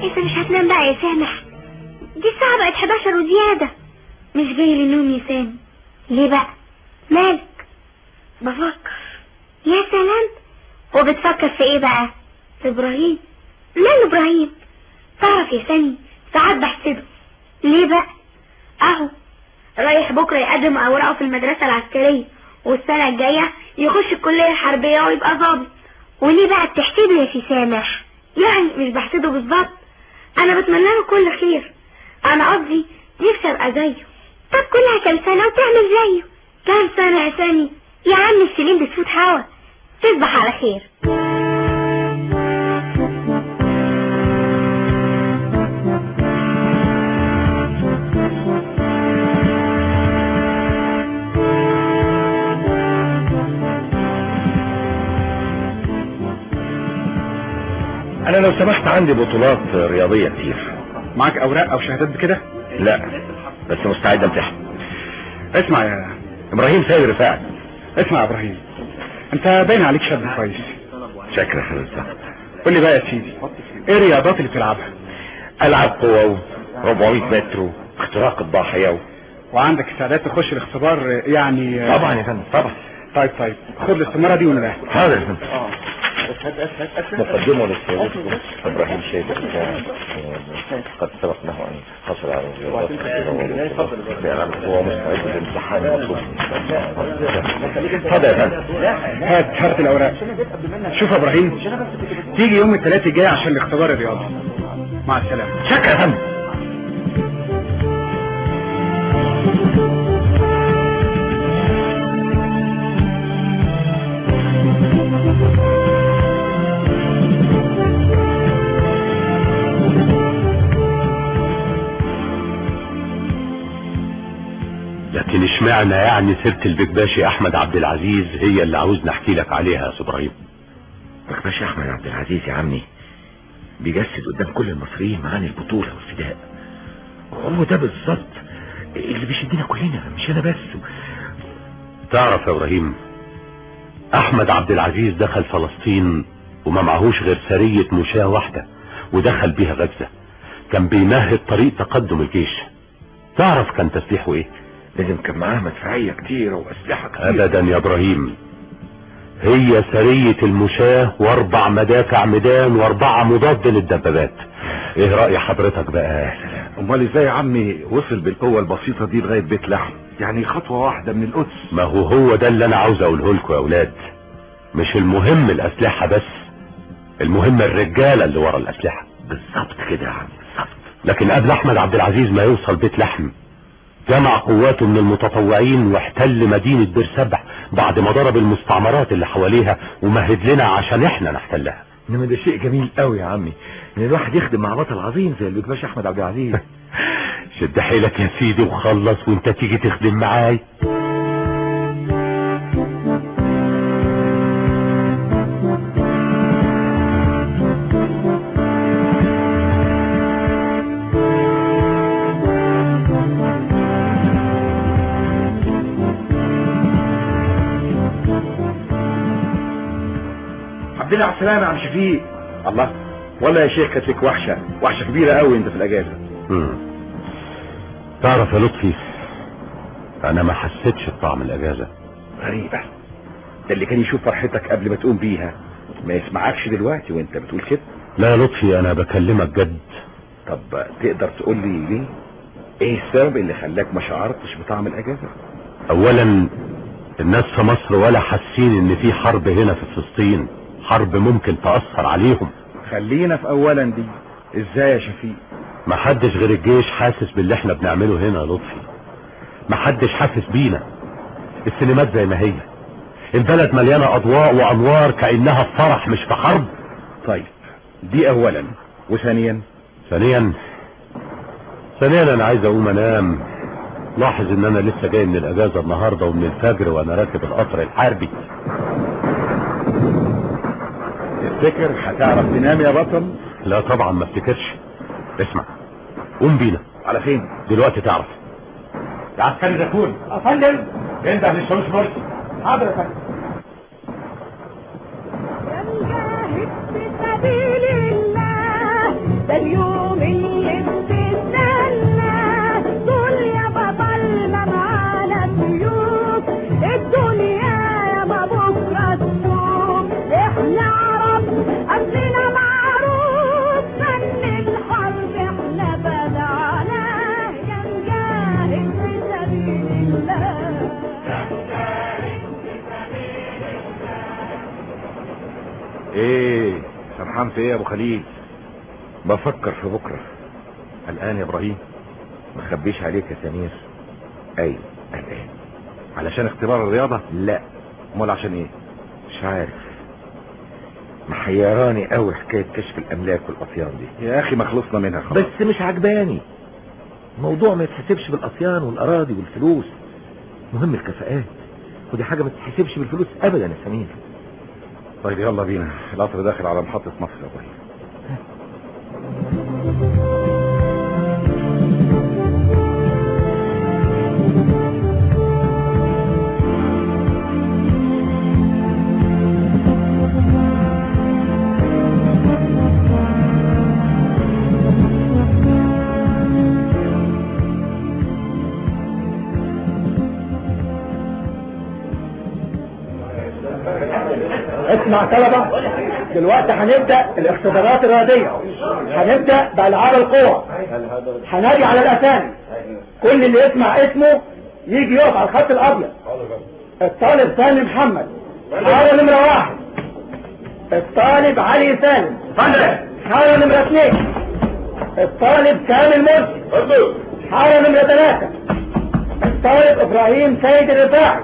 انت مش هتنام بقى يا سامح؟ دي الساعة بقت 11 وزيادة. مش جاي للنوم يا سامي. ليه بقى؟ مالك؟ بفكر. يا سلام، وبتفكر في ايه بقى؟ في ابراهيم. ماله ابراهيم؟ تعرف يا سامي ساعات بحسده. ليه بقى؟ اهو رايح بكره يقدم اوراقه في المدرسة العسكرية، والسنة الجاية يخش الكلية الحربية ويبقى ظابط. وليه بقى بتحسده يا سي سامح؟ يعني مش بحسده بالظبط، انا بتمنى له كل خير. انا قصدي نفسي ابقى زيه. طب كلها كام سنة وتعمل زيه؟ كام سنة يا سامي؟ يا عم السنين بتفوت هوا. تصبح على خير. انا لو سمحت عندي بطولات رياضية كتير. معاك اوراق او شهادات بكده؟ لا، بس مستعد امتحن. اسمع يا ابراهيم سيد رفاعي. اسمع يا ابراهيم، انت باين عليك شاب كويس. شكرا حضرتك. قول لي بقى يا سيدي، ايه الرياضات اللي بتلعبها؟ العب قوة 400 متر، اختراق الضاحية. وعندك استعداد تخش الاختبار يعني؟ طبعا يا فندم، طبعا. طيب خد الاستمارة دي وانا رايح. حاضر يا فندم. مقدمه للسيد ابراهيم شيبة قد سبق له ان حصل على الرياضات هو مستعد للامتحان المطلوب. اتفضل يا فندم. هات الاوراق. شوف يا ابراهيم، تيجي يوم الثلاثاء الجاي عشان الاختبار الرياضي. مع السلامة. شكرا يا فندم. لكن اشمعنى يعني سيرة البكباشي احمد عبد العزيز هي اللي عاوزني احكي لك عليها يا ابراهيم؟ باشا احمد عبد العزيز يا عمي بيجسد قدام كل المصريين معاني البطولة والفداء. هو ده بالظبط اللي بيشدنا كلنا، مش انا بس. تعرف يا ابراهيم، احمد عبد العزيز دخل فلسطين وما معهوش غير سرية مشاة واحدة، ودخل بيها غزة. كان بيمهد طريق تقدم الجيش. تعرف كان تسليحه ايه؟ لازم كان معاه مدفعية كتيرة واسلحة كتيرة. ابدا يا ابراهيم، هي سرية المشاة واربع مدافع ميدان واربعة مضاد للدبابات. ايه رأي حضرتك بقى؟ امال ازاي يا عمي وصل بالقوة البسيطة دي لغاية بيت لحم؟ يعني خطوة واحدة من القدس. ما هو ده اللي انا عاوز اقوله لكم يا اولاد. مش المهم الاسلحة بس، المهم الرجالة اللي ورا الاسلحة. بالظبط كده يا عم، بالظبط. لكن قبل احمد عبد العزيز ما يوصل بيت لحم، جمع قواته من المتطوعين واحتل مدينة بير سبع بعد ما ضرب المستعمرات اللي حواليها ومهد لنا عشان احنا نحتلها. انما ده شيء جميل قوي يا عمي، ان الواحد يخدم مع بطل عظيم زي الباشا احمد عبد العزيز. شد حيلك يا سيدي وخلص وانت تيجي تخدم معاي. الحمد لله على السلامة يا عم شفيق. الله، والله يا شيخ كانت لك وحشة، وحشة كبيرة قوي انت في الأجازة. تعرف يا لطفي، أنا ما حسيتش بطعم الأجازة. غريبة، ده اللي كان يشوف فرحتك قبل ما تقوم بيها ما يسمعكش دلوقتي وانت بتقول كده. لا يا لطفي، أنا بكلمك جد. طب تقدر تقول لي ليه؟ ايه السبب اللي خلاك ما شعرتش بطعم الأجازة؟ أولا، الناس في مصر ولا حاسين إن في حرب هنا في فلسطين، حرب ممكن تأثر عليهم. خلينا في أولا دي، ازاي يا شفيق؟ محدش غير الجيش حاسس باللي احنا بنعمله هنا يا لطفي. محدش حاسس بينا. السينمات زي ما هي، البلد مليانة أضواء وأنوار كأنها في فرح مش في حرب. طيب دي أولا، وثانيا؟ ثانيا أنا عايز أقوم أنام. لاحظ إن أنا لسه جاي من الأجازة النهاردة ومن الفجر وأنا راكب القطر الحربي. تفتكر هتعرف تنام يا بطل؟ لا طبعا ما افتكرش. اسمع، قوم بينا. على فين؟ دلوقتي تعرف. يا عسكري زكون. يا فندم. انده للشاويش مرسي. حاضر يا فندم. يا مجاهد في سبيل الله، ده اليوم اللي بتستناه، قول يا بطل ما معانا سيوف، الدنيا يا ما بكره تشوف، احنا عرب أصلنا معروف، فن الحرب احنا بدعناه، يا مجاهد في سبيل الله. ايه سرحان في ايه يا ابو خليل؟ بفكر في بكره. قلقان يا ابراهيم؟ ما خبيش عليك يا سمير. ايوه قلقان. علشان اختبار الرياضة؟ لا. امال عشان ايه؟ مش عارف، محيراني قوي حكاية كشف الاملاك والاطيان دي. يا اخي ما خلصنا منها خلاص. بس مش عجباني الموضوع، ما يتحسبش بالاطيان والاراضي والفلوس، مهم الكفاءات، ودي حاجة ما تتحسبش بالفلوس ابدا يا سمير. طيب يلا بينا، القطر داخل على محطة مصر يا ابراهيم. اسمع طلبة، دلوقتي هنبدأ الاختبارات الرياضية. هنبدأ بألعاب القوى. هنادي على الأسامي، كل اللي يسمع اسمه يجي يقف على الخط الأبيض. الطالب سامي محمد، حارة نمرة 1. الطالب علي سالم، حارة نمرة 2. الطالب كامل مرسي، حارة نمرة 3. الطالب إبراهيم سيد الرفاعي،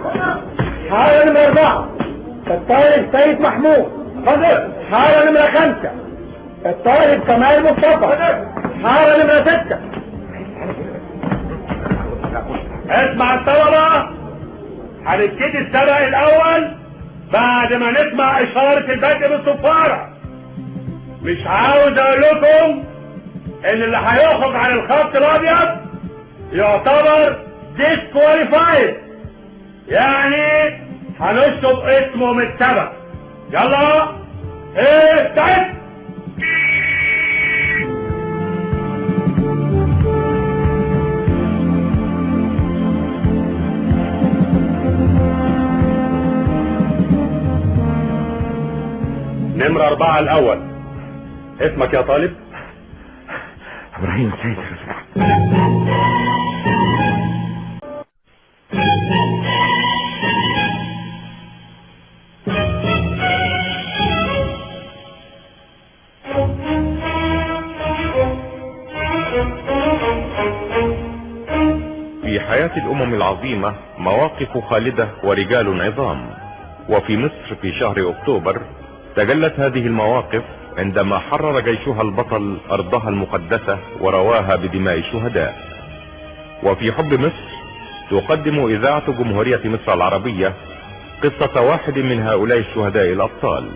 حارة نمرة 4. الطالب سيد محمود، حارة نمرة 5. الطالب كمال مصطفى، حارة نمرة 6. اسمع الطلبة، هنبتدي السبق الأول بعد ما نسمع اشارة البدء بالصفاره. مش عاوز اقول لكم ان اللي هيخرج عن الخط الابيض يعتبر disqualified، يعني هنشطب اسمه من السبق. يلا استعد. نمرة 4 الأول، اسمك يا طالب؟ إبراهيم سيد. في حياة الأمم العظيمة مواقف خالدة ورجال عظام، وفي مصر في شهر أكتوبر تجلت هذه المواقف عندما حرر جيشها البطل أرضها المقدسة ورواها بدماء الشهداء. وفي حب مصر تقدم إذاعة جمهورية مصر العربية قصة واحد من هؤلاء الشهداء الأبطال،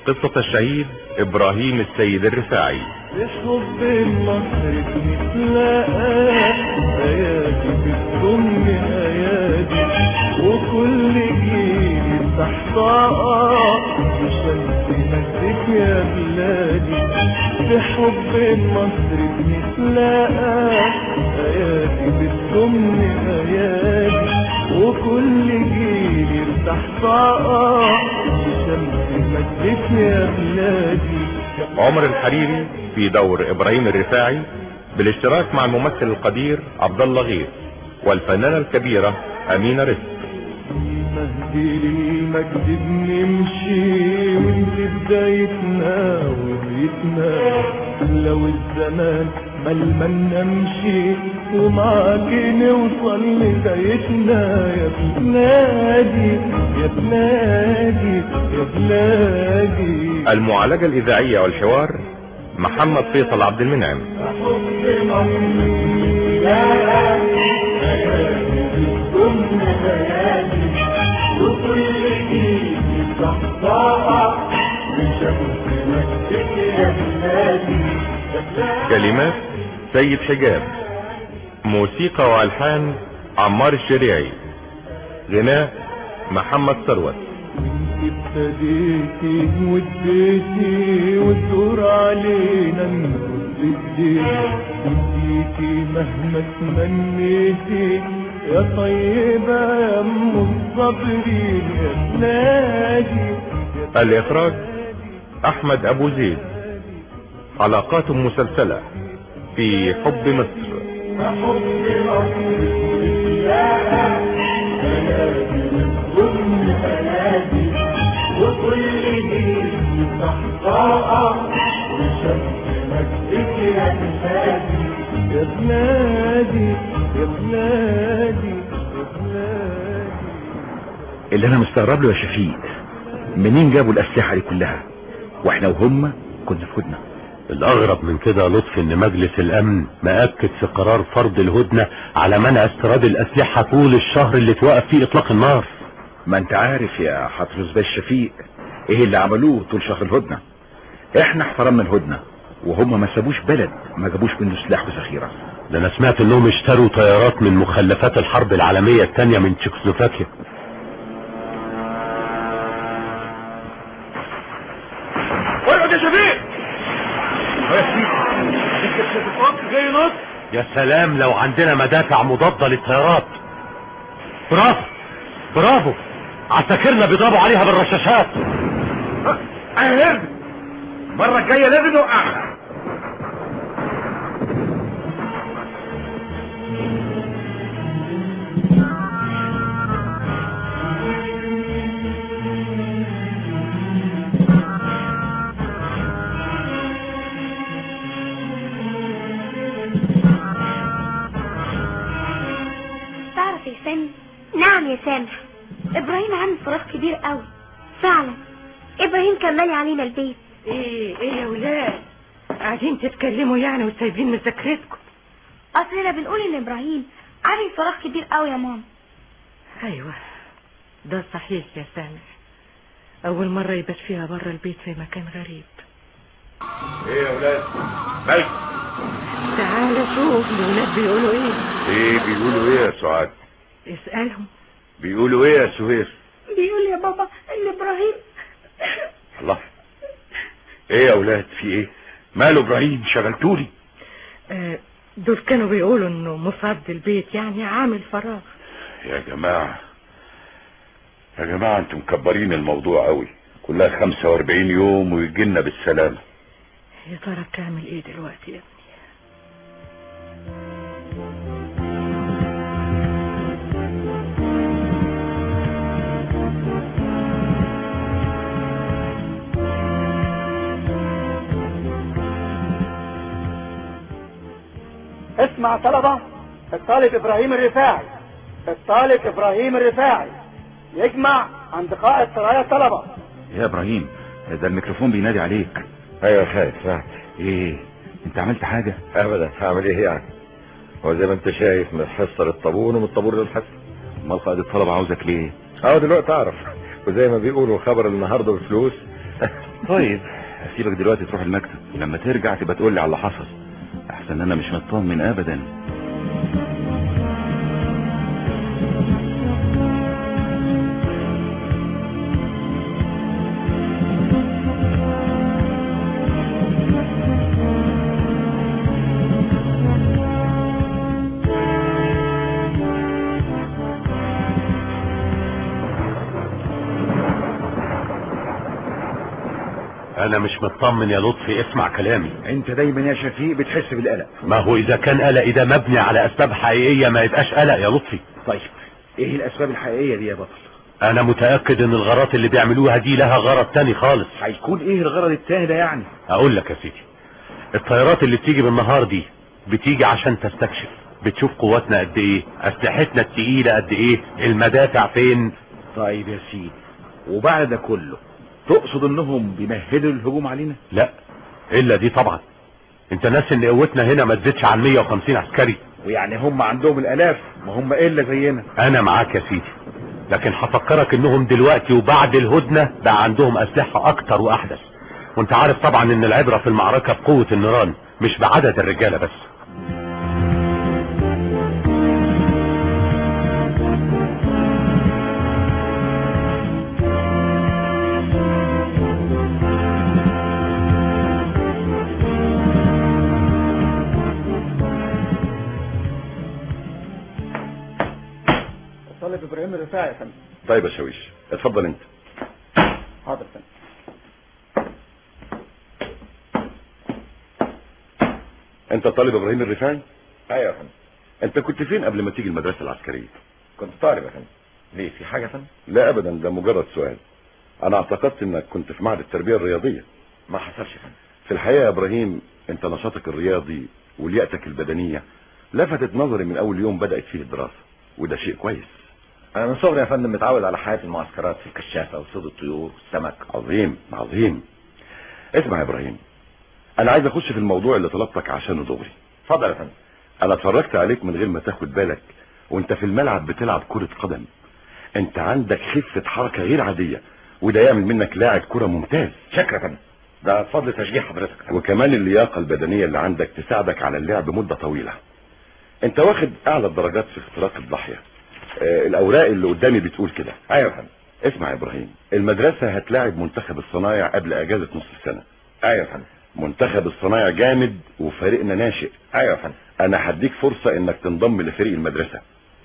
قصة الشهيد إبراهيم السيد الرفاعي. بحب مصر بنتلاقى ايادي بتضم ايادي، وكل جيل يفتح طاقة بشمس مجدك يا بلادي. بحب مصر بنتلاقى ايادي بتضم ايادي، وكل جيل يفتح طاقة بشمس مجدك يا بلادي. عمر الحريري في دور إبراهيم الرفاعي بالاشتراك مع الممثل القدير عبد الله غيث والفنانة الكبيرة أمينة رزق. مهدي للمجد بنمشي وانت بدايتنا وبيتنا، لو الزمان ملمن نمشي ومعاك نوصل لغايتنا. يا بلادي يا بلادي يا بلادي. المعالجة الإذاعية والحوار محمد فيصل عبد المنعم. كلمات سيد حجاب، موسيقى والحان عمار الشريعي، غناء محمد ثروت. ابتديتي واديتي والدور علينا نرد الدين، اديتي مهما تمنيتي يا طيبة يا ام الصابرين يا بلادي. الإخراج أحمد أبو زيد. حلقات مسلسلة في حب مصر. حب مصر بلادي وكل جيل يفتح طاقة وشمس مجدك يا بلادي يا بلادي يا بلادي يا بلادي. اللي انا مستغرب له يا شفيق، منين جابوا الاسلحة دي كلها واحنا وهم كنا في هدنة؟ الاغرب من كده لطفي ان مجلس الامن ما اكد في قرار فرض الهدنة على منع استيراد الاسلحة طول الشهر اللي توقف فيه اطلاق النار. ما انت عارف يا حضرة باشا شفيق ايه اللي عملوه طول شهر الهدنة. احنا احترمنا الهدنة وهم ما سابوش بلد ما جابوش منه سلاح وذخيرة. ده انا سمعت انهم اشتروا طيارات من مخلفات الحرب العالمية الثانية من تشيكوسلوفاكيا. اقعد يا شفيق. يا سلام لو عندنا مدافع مضادة للطيارات. برافو برافو، عساكرنا بيضربوا عليها بالرشاشات. اهرب، المرة الجاية لازم نوقعها. تعرف يا سامي؟ نعم يا سامح، ابراهيم عامل فراغ كبير قوي فعلا. ابراهيم كان مالي علينا البيت. ايه يا ولاد، قاعدين تتكلموا يعني وسايبين مذاكرتكم؟ اصلنا بنقول ان ابراهيم عامل فراغ كبير قوي يا ماما. ايوه ده صحيح يا سامح، أول مرة يبات فيها بره البيت في مكان غريب. ايه يا ولاد؟ مالك؟ تعالى شوف الولاد بيقولوا ايه. ايه بيقولوا ايه يا سعاد؟ اسألهم. بيقولوا ايه يا سهير؟ بيقول يا بابا ان ابراهيم. الله، ايه يا ولاد في ايه؟ ماله ابراهيم؟ شغلتولي. دول كانوا بيقولوا انه مفض البيت، يعني عامل فراغ. يا جماعة يا جماعة انتم مكبرين الموضوع قوي، كلها 45 يوم ويجينا بالسلامة. يا ترى بتعمل ايه دلوقتي يا ابني؟ اسمع طلبة، الطالب ابراهيم الرفاعي، الطالب ابراهيم الرفاعي يجمع عند قائد سرايا الطلبة. يا ابراهيم ده الميكروفون بينادي عليك. ايوه يا خالد سمعت. ايه انت عملت حاجة؟ ابدا، هعمل ايه يعني؟ هو زي ما انت شايف من الحصة للطابور ومن الطابور للحصة. امال قائد الطلبة عاوزك ليه؟ اه دلوقتي اعرف، وزي ما بيقولوا خبر النهارده بفلوس. طيب اسيبك دلوقتي تروح المكتب، ولما ترجع تبقى تقول لي على اللي حصل، احسن انا مش مطمن ابدا. أنا مش مطمن يا لطفي، اسمع كلامي. أنت دايما يا شفيق بتحس بالقلق. ما هو إذا كان قلقي ده مبني على أسباب حقيقية ما يبقاش قلق يا لطفي. طيب إيه الأسباب الحقيقية دي يا بطل؟ أنا متأكد إن الغارات اللي بيعملوها دي لها غرض تاني خالص. هيكون إيه الغرض التاني ده يعني؟ أقول لك يا سيدي، الطيارات اللي بتيجي بالنهار دي بتيجي عشان تستكشف، بتشوف قواتنا قد إيه، أسلحتنا التقيلة قد إيه، المدافع فين. طيب يا سيدي، وبعد ده كله تقصد انهم بيمهدوا الهجوم علينا؟ لا، الا دي طبعا. انت ناس ان قوتنا هنا ما تزيدش عن 150 عسكري، ويعني هم عندهم الالاف، ما هم الا زينا. انا معاك يا سيدي، لكن هفكرك انهم دلوقتي وبعد الهدنة بقى عندهم اسلحة اكتر واحدث، وانت عارف طبعا ان العبرة في المعركة بقوة النيران مش بعدد الرجالة بس. الطالب ابراهيم الرفاعي يا فندم. طيب يا شاويش اتفضل انت. حاضر يا فندم. انت طالب ابراهيم الرفاعي؟ ايوه يا فندم. انت كنت فين قبل ما تيجي المدرسة العسكرية؟ كنت طالب يا فندم. ليه، في حاجة يا فندم؟ لا ابدا، ده مجرد سؤال. انا اعتقدت انك كنت في معهد التربية الرياضية. ما حصلش يا فندم. في الحقيقة يا ابراهيم انت نشاطك الرياضي ولياقتك البدنية لفتت نظري من اول يوم بدات فيه الدراسة، وده شيء كويس. أنا من صغري يا فندم متعود على حياة المعسكرات في الكشافة وصيد الطيور والسمك. عظيم عظيم. اسمع يا إبراهيم، أنا عايز أخش في الموضوع اللي طلبتك عشانه دغري. اتفضل يا فندم. أنا اتفرجت عليك من غير ما تاخد بالك وأنت في الملعب بتلعب كرة قدم. أنت عندك خفة حركة غير عادية، وده يعمل منك لاعب كرة ممتاز. شكرا يا فندم، ده بفضل تشجيع حضرتك. وكمان اللياقة البدنية اللي عندك تساعدك على اللعب مدة طويلة. أنت واخد أعلى الدرجات في اختراق الضاحية. الاوراق اللي قدامي بتقول كده. ايوه يا فندم. اسمع يا ابراهيم، المدرسة هتلاعب منتخب الصنايع قبل اجازه نص السنة. ايوه يا فندم. منتخب الصنايع جامد وفريقنا ناشئ. ايوه يا فندم. انا هديك فرصة انك تنضم لفريق المدرسة،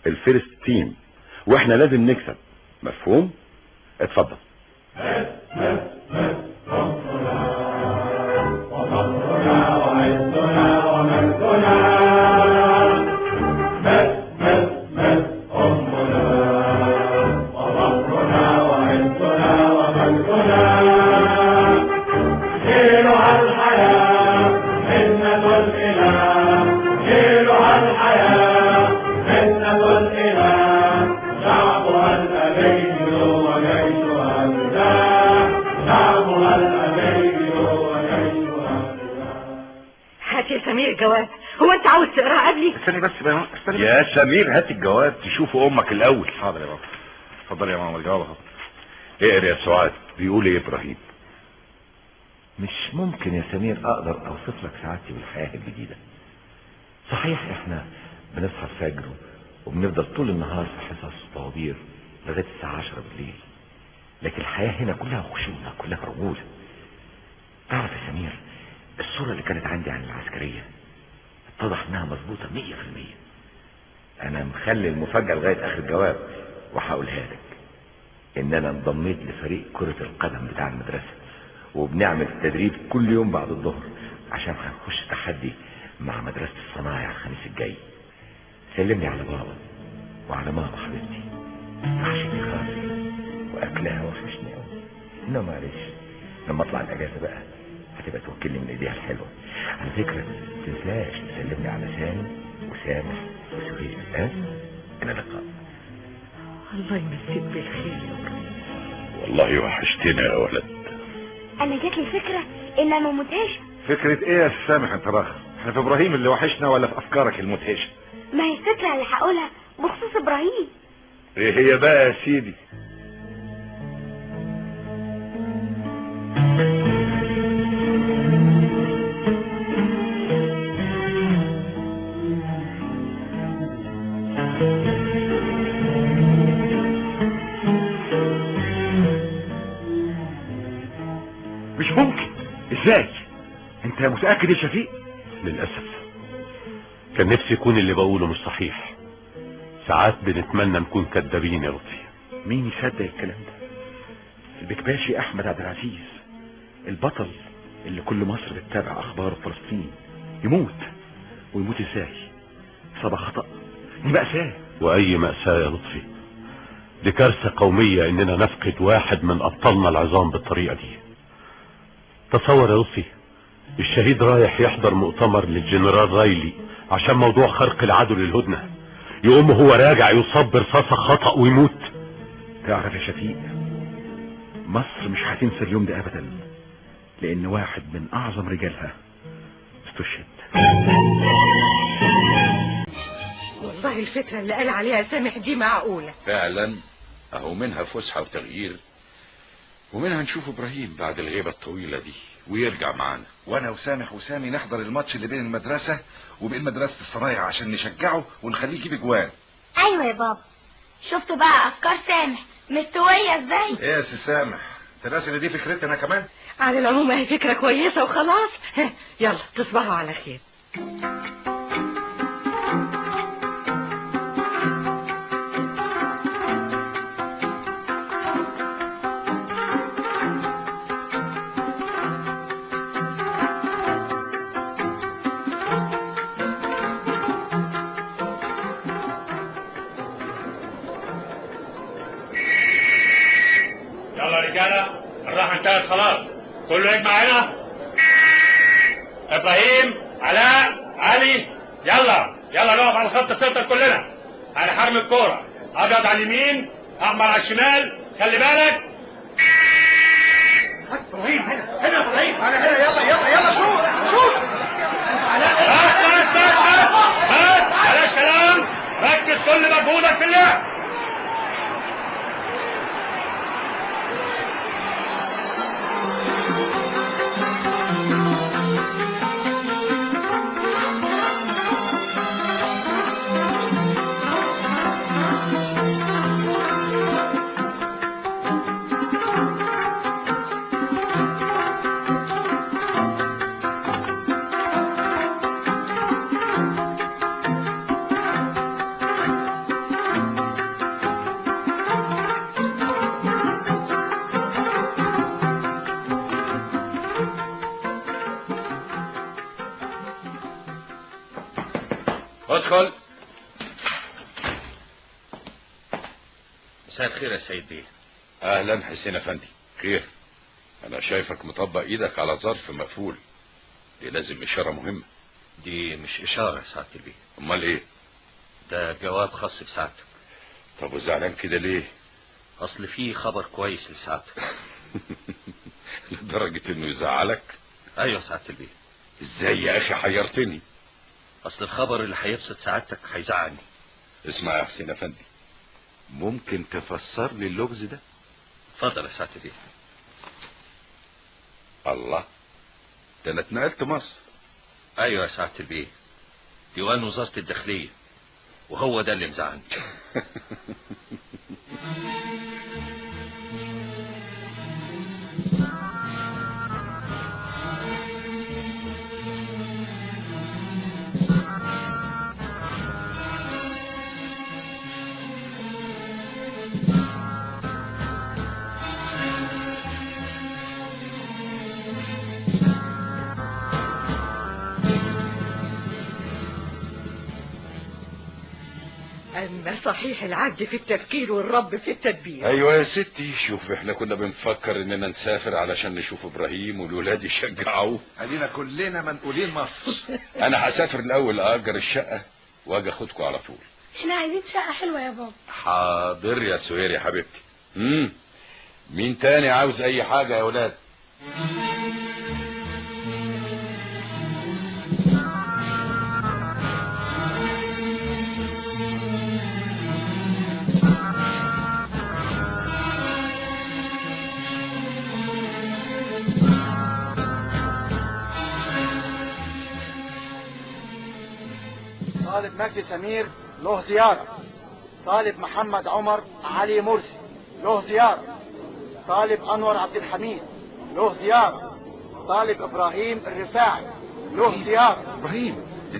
ال first team، واحنا لازم نكسب. مفهوم؟ اتفضل. هات يا سمير الجواب، هو انت عاوز تقراه قبلي؟ استني بس بقى، استني يا سمير، هات الجواب تشوفه امك الاول. حاضر يا بابا. اتفضل يا ماما الجواب اهو. اقرا يا سعاد، بيقول ايه ابراهيم؟ مش ممكن يا سمير اقدر اوصف لك سعادتي بالحياة الجديدة. صحيح احنا بنصحى الفجر وبنفضل طول النهار في حصص وطوابير لغاية الساعة 10 بالليل، لكن الحياة هنا كلها خشونة، كلها رجوله. تعرف يا سمير، الصورة اللي كانت عندي عن العسكرية اتضح انها مظبوطة 100%. انا مخلي المفاجاة لغاية اخر جواب وهقولها لك، ان انا انضميت لفريق كره القدم بتاع المدرسة، وبنعمل التدريب كل يوم بعد الظهر عشان هنخش تحدي مع مدرسة الصنايع الخميس الجاي. سلمني على بابا وعلى ماما حبيبتي، وحشتني خالص واكلها وحشني قوي. لا معلش، لما اطلع الاجازة بقى هتبقى توكلني من ايديها الحلوة. على فكرة متنساش تسلمني على سامي وسامح وسهيل. الى اللقاء. الله يمسيك بالخير يا ابراهيم. والله وحشتنا يا ولد. انا جات لي فكرة ان انا مدهشه. فكرة ايه يا سامح انت راخر؟ احنا في ابراهيم اللي وحشنا ولا في افكارك المدهشه؟ ما هي الفكرة اللي هقولها بخصوص ابراهيم. ايه هي بقى يا سيدي؟ مش ممكن، ازاي؟ انت متأكد يا شفيق؟ للأسف كان نفسي يكون اللي بقوله مش صحيح. ساعات بنتمنى نكون كدابين يا لطفي. مين يصدق الكلام ده؟ البكباشي احمد عبد العزيز، البطل اللي كل مصر بتتابع اخباره في فلسطين، يموت. ويموت ازاي؟ إصابة خطأ، دي مأساة. وأي مأساة يا لطفي؟ دي كارثة قومية إننا نفقد واحد من أبطالنا العظام بالطريقة دي. تصور يا لطفي، الشهيد رايح يحضر مؤتمر للجنرال رايلي عشان موضوع خرق العدو للهدنة، يقوم هو راجع يصاب برصاصة خطأ ويموت. تعرف يا شفيق، مصر مش هتنسى اليوم ده أبدا، لأن واحد من أعظم رجالها استشهد. والله الفكرة اللي قال عليها سامح دي معقولة فعلا. أهو منها فسحة وتغيير، ومنها نشوف إبراهيم بعد الغيبة الطويلة دي ويرجع معانا. وانا وسامح وسامي نحضر الماتش اللي بين المدرسة وبين مدرسة الصنايع عشان نشجعه ونخليه يجيب اجوان. ايوه يا بابا، شفتوا بقى افكار سامح مستوية ازاي؟ ايه يا سي سامح، انت ناسي ان دي فكرتي انا كمان؟ على العموم هي فكرة كويسة وخلاص. يلا تصبحوا على خير. خلاص كله يجمع هنا. ابراهيم، علاء، علي، يلا يلا نقف على خط السنتر كلنا. على حرم الكورة، ابيض على اليمين، احمر على الشمال، خلي بالك. ابراهيم هنا هنا، ابراهيم انا هنا، يلا يلا يلا، شوط شوط. بس بس بس بس، بلاش كلام، ركز كل مجهودك في اللعب. ادخل. مساء الخير يا سيد بيه. اهلا حسين افندي. خير؟ انا شايفك مطبق ايدك على ظرف مقفول، دي لازم اشارة مهمة. دي مش اشارة يا سعادة البيه. امال ايه؟ ده جواب خاص بسعادتك. طب وزعلان كده ليه؟ اصل في خبر كويس لسعادتك. لدرجة انه يزعلك؟ ايوه سعادة البيه. ازاي يا اخي، حيرتني. اصل الخبر اللي هيبسط سعادتك هيزعلني. اسمع يا حسين افندي، ممكن تفسر لي اللغز ده؟ اتفضل يا سعادة البيه. الله، ده انا اتنقلت مصر. ايوه يا سعادة البيه، ديوان وزارة الداخلية، وهو ده اللي مزعلني. أما صحيح العبد في التفكير والرب في التدبير. أيوة يا ستي، شوف احنا كنا بنفكر إننا نسافر علشان نشوف إبراهيم والولاد يشجعوه. خلينا كلنا منقولين مصر. أنا هسافر الأول أأجر الشقة وأجي أخدكوا على طول. احنا عايزين شقة حلوة يا بابا. حاضر يا سهير يا حبيبتي. مين تاني عاوز أي حاجة يا ولاد؟ طالب مجدي سمير له زيارة. طالب محمد عمر علي مرسي له زيارة. طالب أنور عبد الحميد له زيارة. طالب إبراهيم الرفاعي له زيارة. إبراهيم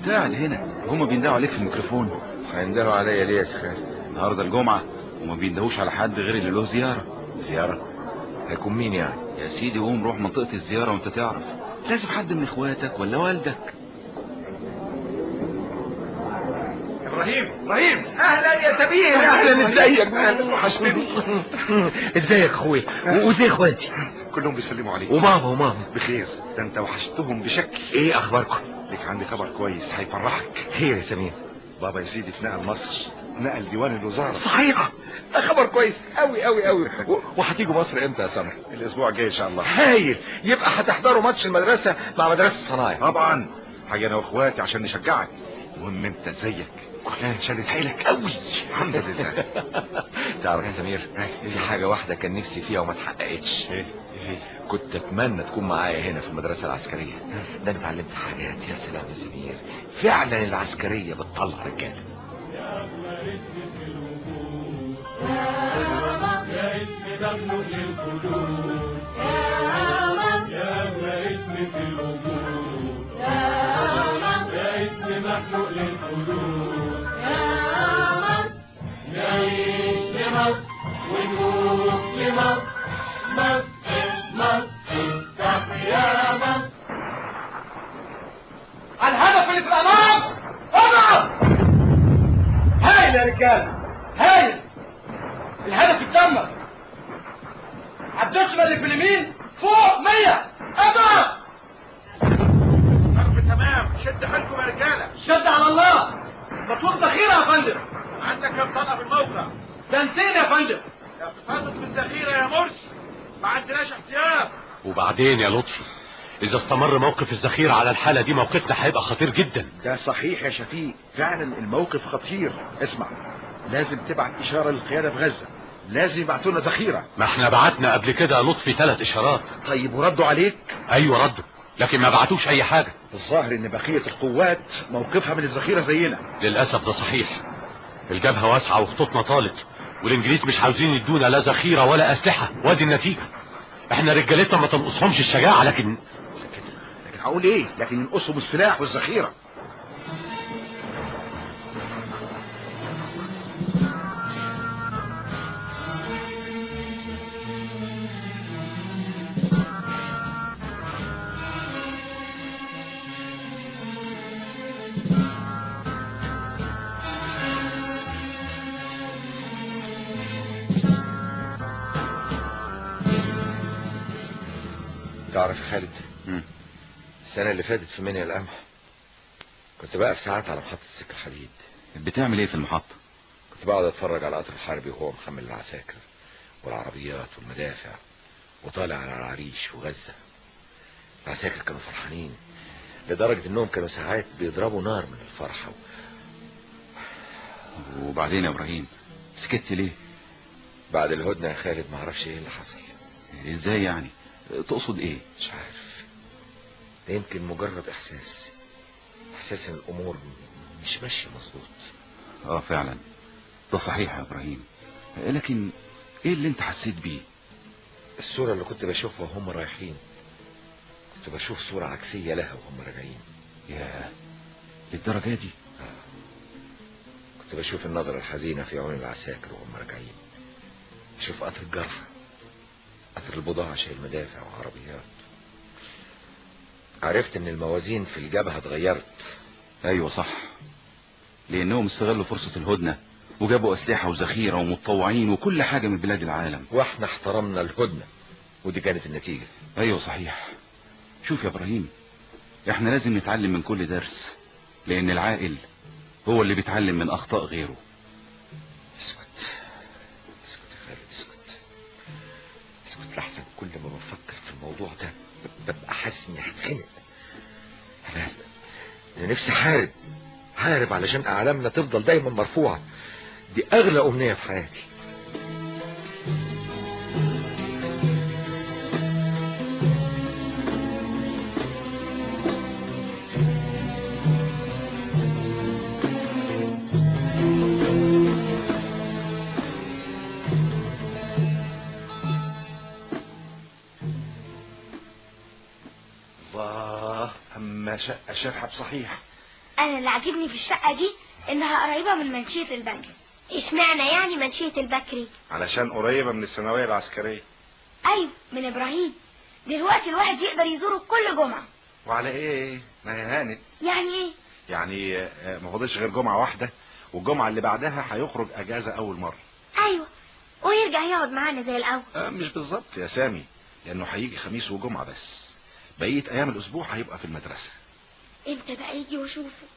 تعال هنا، هما بيندهوا عليك في الميكروفون. هيندهوا عليا ليه يا شيخ؟ النهارده الجمعة وما بيندهوش على حد غير اللي له زيارة. زيارة؟ هيكون مين يعني؟ يا سيدي قوم روح منطقة الزيارة وانت تعرف، لازم حد من اخواتك ولا والدك. ابراهيم، ابراهيم، اهلا يا سمير. اهلا، ازيك؟ اهلا، وحشتني. ازيك اخويا؟ وازاي اخواتي؟ كلهم بيسلموا عليك. وبابا وماما بخير. ده انت وحشتهم بشكل. ايه اخباركم؟ لك عندي خبر كويس هيفرحك. خير يا سمير؟ بابا يا سيدي اتنقل مصر، نقل ديوان الوزارة. صحيح، ده خبر كويس قوي قوي قوي. وهتيجوا مصر امتى يا سمر؟ الاسبوع الجاي ان شاء الله. هايل، يبقى هتحضروا ماتش المدرسة مع مدرسه الصنايع. طبعا، حاجة انا واخواتي عشان نشجعك. المهم انت زيك شدت حيلك قوي. الحمد لله. تعرف يا سمير، في حاجة واحدة كان نفسي فيها وما اتحققتش. ايه؟ كنت اتمنى تكون معايا هنا في المدرسة العسكرية. ده انا اتعلمت حاجات يا سلام يا سمير، فعلا العسكرية بتطلع رجاله. يا أغلى اسم في الوجود، يا اسم مخلوق للخلود، يا أغلى اسم في الوجود، يا اسم مخلوق للخلود. نعيش لمصر ونموت لمصر، مصر مصر تحيا مصر. على الهدف اللي في الأمام، اضرب! هايل يا رجاله، هايل. الهدف اتدمر. على الدشمه اللي في اليمين فوق 100، اضرب! ضرب تمام، شد حيلكم يا رجاله. شد على الله. مطلوب ذخيرة يا فندم. عندك كم طلقه في الموقع؟ دنتين يا فندم. احتفظت بالذخيره يا مرسي، ما عندناش احتياط. وبعدين يا لطفي، إذا استمر موقف الذخيرة على الحالة دي موقفنا هيبقى خطير جدا. ده صحيح يا شفيق، فعلا الموقف خطير. اسمع، لازم تبعت إشارة للقيادة في غزة، لازم يبعتوا لنا ذخيرة. ما احنا بعتنا قبل كده يا لطفي 3 إشارات. طيب وردوا عليك؟ أيوه ردوا، لكن ما بعتوش أي حاجة. الظاهر إن بقية القوات موقفها من الذخيرة زينا. للأسف ده صحيح، الجبهة واسعة وخطوطنا طالت، والإنجليز مش عاوزين يدونا لا ذخيرة ولا أسلحة، وادي النتيجة. احنا رجالتنا ما تنقصهمش الشجاعة، لكن هقول ايه؟ لكن ينقصهم السلاح والذخيرة. تعرف يا خالد، السنة اللي فاتت في منيا القمح كنت بقف ساعات على محطة السكة الحديد. بتعمل ايه في المحطة؟ كنت بقعد اتفرج على القطر الحربي وهو محمل العساكر والعربيات والمدافع وطالع على العريش وغزة. العساكر كانوا فرحانين لدرجة انهم كانوا ساعات بيضربوا نار من الفرحة. وبعدين يا ابراهيم سكت ليه؟ بعد الهدنة يا خالد ما اعرفش ايه اللي حصل. ازاي يعني؟ تقصد ايه؟ مش عارف، ده يمكن مجرد احساس، احساس ان الامور مش ماشية مظبوط. اه فعلا ده صحيح يا ابراهيم، لكن ايه اللي انت حسيت بيه؟ الصورة اللي كنت بشوفها وهم رايحين كنت بشوف صوره عكسية لها وهم راجعين. ياه، للدرجة دي؟ كنت بشوف النظرة الحزينة في عيون العساكر وهم راجعين، بشوف قطر الجرحى، قطر البضاعة شايل مدافع وعربيات. عرفت ان الموازين في الجبهة اتغيرت. ايوه صح، لانهم استغلوا فرصة الهدنة وجابوا اسلحة وذخيرة ومتطوعين وكل حاجة من بلاد العالم، واحنا احترمنا الهدنة ودي كانت النتيجة. ايوه صحيح. شوف يا ابراهيم، احنا لازم نتعلم من كل درس، لان العاقل هو اللي بيتعلم من اخطاء غيره. اسكت اسكت يا خالد، اسكت اسكت لحسن كل ما بفكر في الموضوع ده ببقى حاسس اني هتخنق. انا نفسي حارب حارب علشان اعلامنا تفضل دايما مرفوعة، دي اغلى امنية في حياتي. اما شقه شرحب صحيح. انا اللي عاجبني في الشقة دي انها قريبه من منشيه البكري. اشمعنى يعني منشيه البكري؟ علشان قريبه من الثانوية العسكرية. ايوه من ابراهيم. دلوقتي الواحد يقدر يزوره كل جمعه. وعلى ايه؟ ما هي هانت. يعني ايه؟ يعني ما فاضلش غير جمعه واحدة، والجمعة اللي بعدها هيخرج اجازه اول مرة. ايوه، ويرجع يقعد معانا زي الاول. مش بالظبط يا سامي، لانه هيجي خميس وجمعه بس، بقية ايام الاسبوع هيبقى في المدرسة. امتى بقى يجي واشوفه؟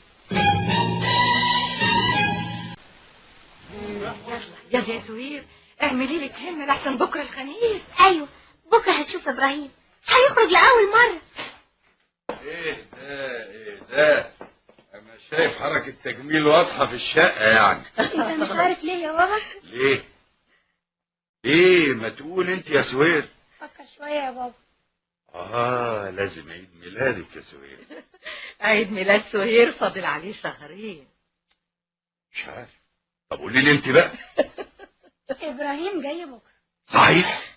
يلا يا سهير اعملي لك همه لحسن بكره الخميس. ايوه بكره هتشوف ابراهيم هيخرج لاول مرة. ايه ده ايه ده؟ انا شايف حركة تجميل واضحة في الشقة يعني. انت مش عارف ليه يا بابا؟ ليه؟ ليه ما تقول انت يا سهير؟ فكر شوية يا بابا. لازم عيد ميلادك يا سهير. عيد ميلاد سهير فاضل عليه شهرين. مش عارف. طب قولي لي انت بقى. ابراهيم جاي بكره. صحيح؟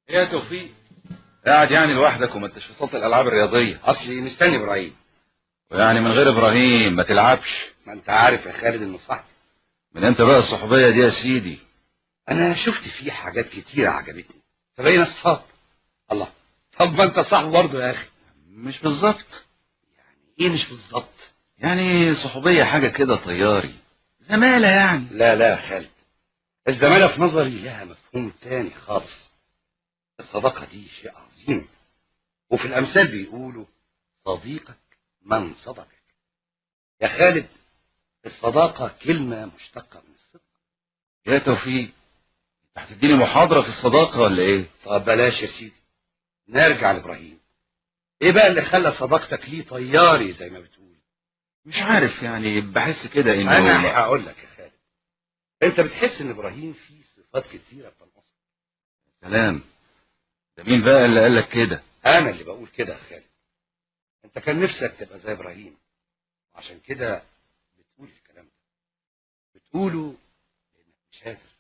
يا توفيق قاعد يعني لوحدك وما انتش في صالة الالعاب الرياضية؟ اصلي مستني ابراهيم. ويعني من غير ابراهيم ما تلعبش؟ ما انت عارف يا خالد انه صاحبي. من امتى بقى الصحوبيه دي يا سيدي؟ انا شفت فيه حاجات كتيرة عجبتني فبقينا اصحاب. الله، طب ما انت صاحبه برضه يا اخي. مش بالظبط. يعني ايه مش بالظبط؟ يعني صحوبيه حاجة كده طياري، زمالة يعني. لا لا يا خالد، الزمالة في نظري لها مفهوم تاني خالص. الصداقة دي شيء عظيم، وفي الأمثال بيقولوا صديقك من صدقك. يا خالد الصداقة كلمة مشتقة من الصدق. يا توفيق انت هتديني محاضرة في الصداقة ولا ايه؟ طب بلاش يا سيدي، نرجع لإبراهيم. ايه بقى اللي خلى صداقتك ليه طياري زي ما بتقول؟ مش عارف يعني، بحس كده انه انا هقول لك يا خالد، انت بتحس ان ابراهيم فيه صفات كتيرة بتنقصه. سلام، ده مين بقى اللي قالك كده؟ انا اللي بقول كده يا خالد. انت كان نفسك تبقى زي ابراهيم، عشان كده بتقول الكلام ده، بتقوله لانك مش قادر.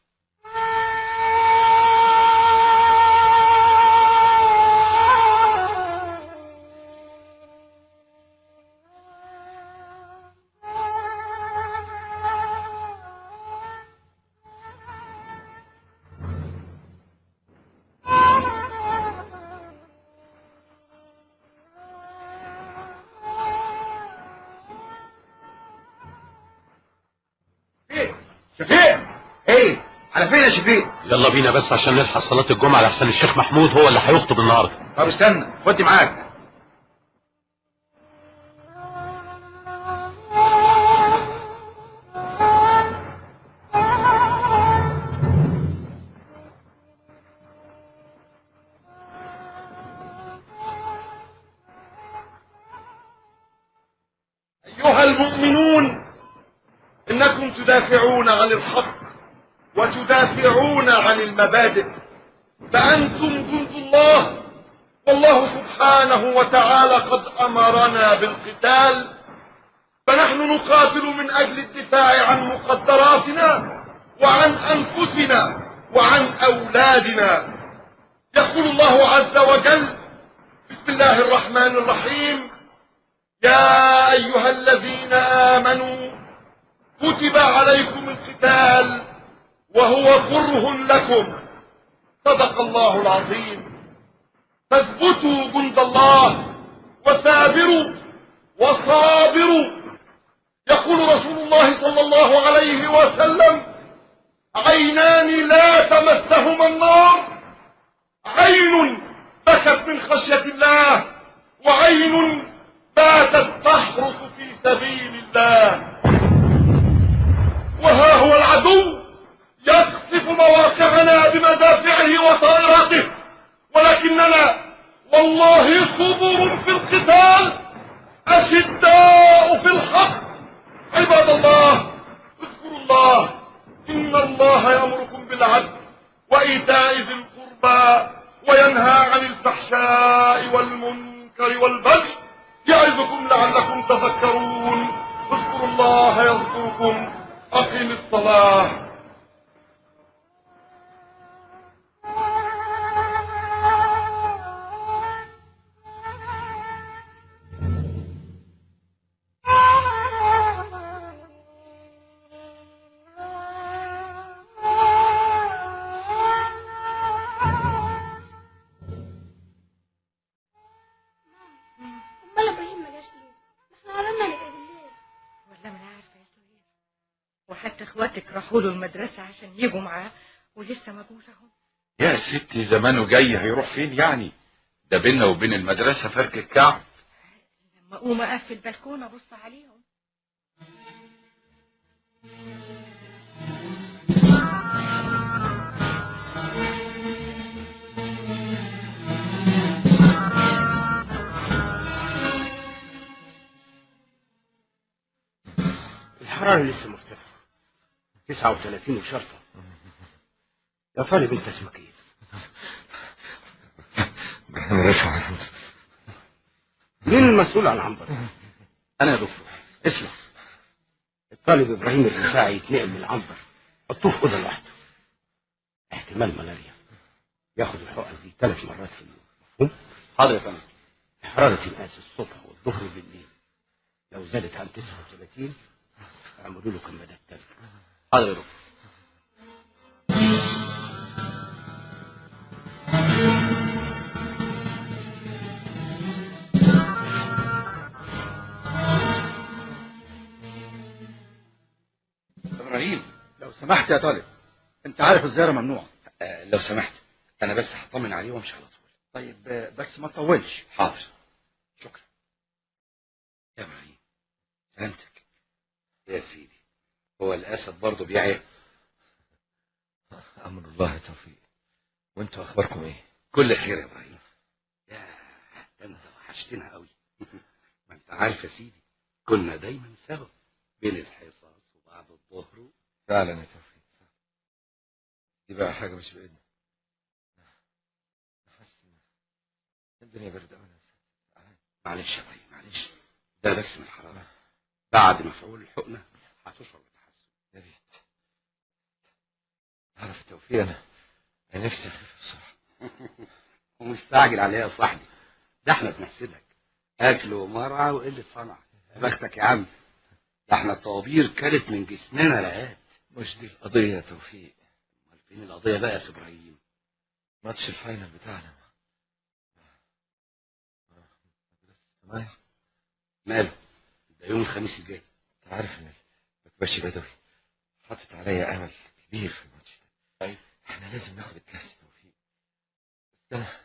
ايه على فين يا شفيق؟ يلا بينا بس عشان نلحق صلاة الجمعة لحسن الشيخ محمود هو اللي هيخطب النهارده. طب استنى خدني معاك. عن الحق وتدافعون عن المبادئ، فأنتم جند الله، والله سبحانه وتعالى قد أمرنا بالقتال، فنحن نقاتل من أجل الدفاع عن مقدراتنا وعن أنفسنا وعن أولادنا. يقول الله عز وجل: بسم الله الرحمن الرحيم، يا أيها الذين آمنوا كتب عليكم القتال وهو كره لكم. صدق الله العظيم. فاثبتوا جند الله وثابروا وصابروا. يقول رسول الله صلى الله عليه وسلم: عينان لا تمسهما النار، عين بكت من خشية الله، وعين باتت تحرس في سبيل الله. وها هو العدو يقصف مواقعنا بمدافعه وطائراته، ولكننا والله صبر في القتال، أشداء في الحق. عباد الله، اذكروا الله، إن الله يأمركم بالعدل وإيتاء ذي القربى وينهى عن الفحشاء والمنكر والبغي يعظكم لعلكم تذكرون. اذكروا الله يذكركم. أقم الصلاة. وحتى اخواتك راحوا له المدرسة عشان يجوا معاه ولسه ما جوش اهو. يا ستي زمانه جاي، هيروح فين يعني؟ ده بينا وبين المدرسة فرق الكعب. لما اقوم اقف في البلكونة ابص عليهم. الحرارة لسه مرتفعة 39 وشرطة. يا طالب انت اسمك ايه؟ رفعت. مين المسؤول عن العنبر؟ انا يا دكتور. اسمع، الطالب ابراهيم الرفاعي يتنقل من العنبر، حطوه في اوضة لوحده. احتمال ملاريا. ياخد الحقن دي 3 مرات في اليوم، مفهوم؟ حاضر يا فندم. الحرارة تنقاس الصبح والظهر وبالليل. لو زادت عن 39 اعملوا له كمادات تلج. حاضر يا دكتور. ابراهيم لو سمحت يا طالب، انت عارف الزيارة ممنوعة. لو سمحت انا بس هطمن عليه وامشي على طول. طيب بس ما تطولش. حاضر، شكرا. يا ابراهيم سلامتك يا سيدي. هو الاسد برضه بيعيا. امر الله يا توفيق. وانتوا اخباركم ايه؟ كل خير يا ابراهيم. يا ده انت وحشتنا قوي. ما انت عارف يا سيدي كنا دايما سوا بين الحصص وبعد الظهر. فعلا يا توفيق، دي بقى حاجة مش بايدنا. حاسس الدنيا باردة قوي. معلش يا ابراهيم معلش، ده بس من الحرارة. بعد مفعول الحقنة هتشعر بتحسن. يا ريت. تعرف التوفيق انا نفسي اخف بسرعة. ومستعجل عليها يا صاحبي، ده احنا بنحسدك. اكل ومرعى وقلة صنعه. يا بختك يا عم، ده احنا الطوابير كلت من جسمنا رقات. مش دي القضية يا توفيق. امال فين القضية بقى يا سي ابراهيم؟ ماتش ال final بتاعنا ماله؟ ده يوم الخميس الجاي. انت عارف ان البكباشي بدوي حاطط عليا امل كبير في الماتش ده. طيب احنا لازم ناخد الكاس يا توفيق. بس انا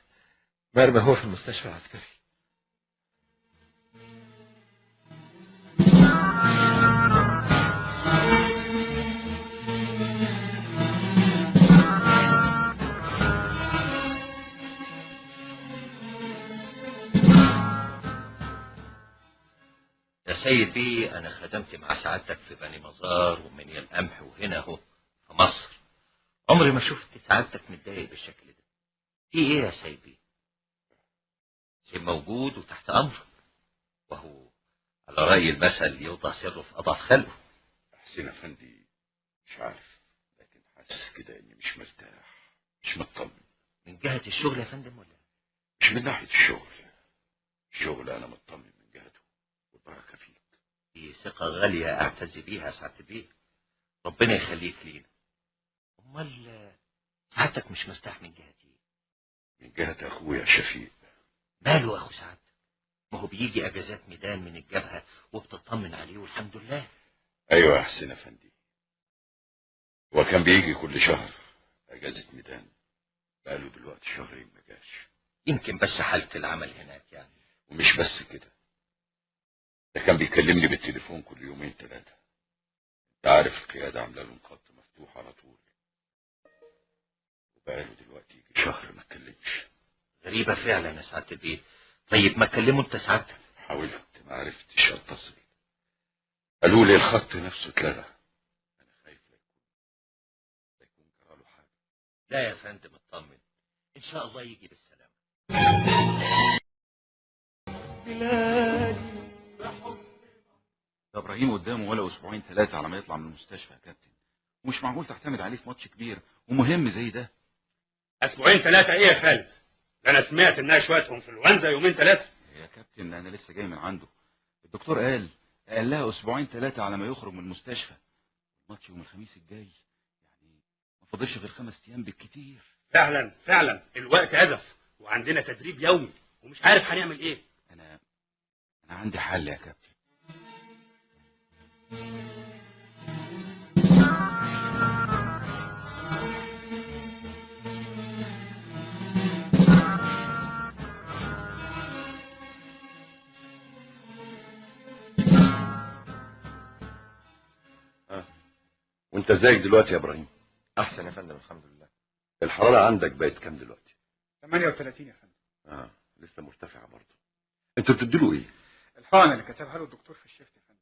مرمى هو في المستشفى العسكري. يا سيد بيه انا خدمت مع سعادتك في بني مزار ومنيا القمح وهنا اهو في مصر، عمري ما شفت سعادتك متضايق بالشكل ده. في ايه يا سيد بيه؟ سيد موجود وتحت امرك، وهو على رأي المثل يوضع سره في اضعف خلقه. حسين افندي مش عارف، لكن حاسس كده اني مش مرتاح، مش مطمن. من جهة الشغل يا فندم ولا؟ مش من ناحية الشغل، الشغل انا مطمن من جهته والبركة فيك. دي ثقة غالية اعتز بيها يا سعادة البيه، ربنا يخليك لينا. امال سعادتك مش مرتاح من جهة ايه؟ من جهة اخويا شفيق. ماله اخو سعادتك؟ ما هو بيجي اجازات ميدان من الجبهة وبتطمن عليه والحمد لله. ايوه يا حسين افندي، هو كان بيجي كل شهر اجازة ميدان، بقاله دلوقتي شهرين ما جاش. يمكن بس حالة العمل هناك يعني. ومش بس كده، ده كان بيكلمني بالتليفون كل يومين ثلاثة. انت عارف القيادة عاملة لهم خط مفتوح على طول، وبقاله دلوقتي يجي شهر ما اتكلمش. غريبة فعلا يا سعادة البيه. طيب ما تكلمه انت سعادتك؟ حاولت ما عرفتش اتصل، قالوا لي الخط نفسه اتلغى. انا خايف لا يكون جراله حاجة. لا يا فندم اطمن، ان شاء الله يجي بالسلامة. ده ابراهيم قدامه ولا اسبوعين ثلاثة على ما يطلع من المستشفى يا كابتن، ومش معقول تعتمد عليه في ماتش كبير ومهم زي ده. اسبوعين ثلاثة ايه يا خالد؟ ده انا سمعت انها شوية انفلونزا يومين ثلاثة. يا كابتن انا لسه جاي من عنده، الدكتور قال لها اسبوعين ثلاثة على ما يخرج من المستشفى. الماتش يوم الخميس الجاي، يعني ما فاضلش غير 5 ايام بالكتير. فعلا فعلا الوقت ازف، وعندنا تدريب يومي ومش عارف هنعمل ايه. انا عندي حل يا كابتن. وانت ازيك دلوقتي يا ابراهيم؟ احسن يا فندم الحمد لله. الحرارة عندك بقت كام دلوقتي؟ 38 يا فندم. لسه مرتفعة برضه. انتوا بتديله ايه؟ الحقن اللي كتبها له الدكتور في الشفت يا فندم،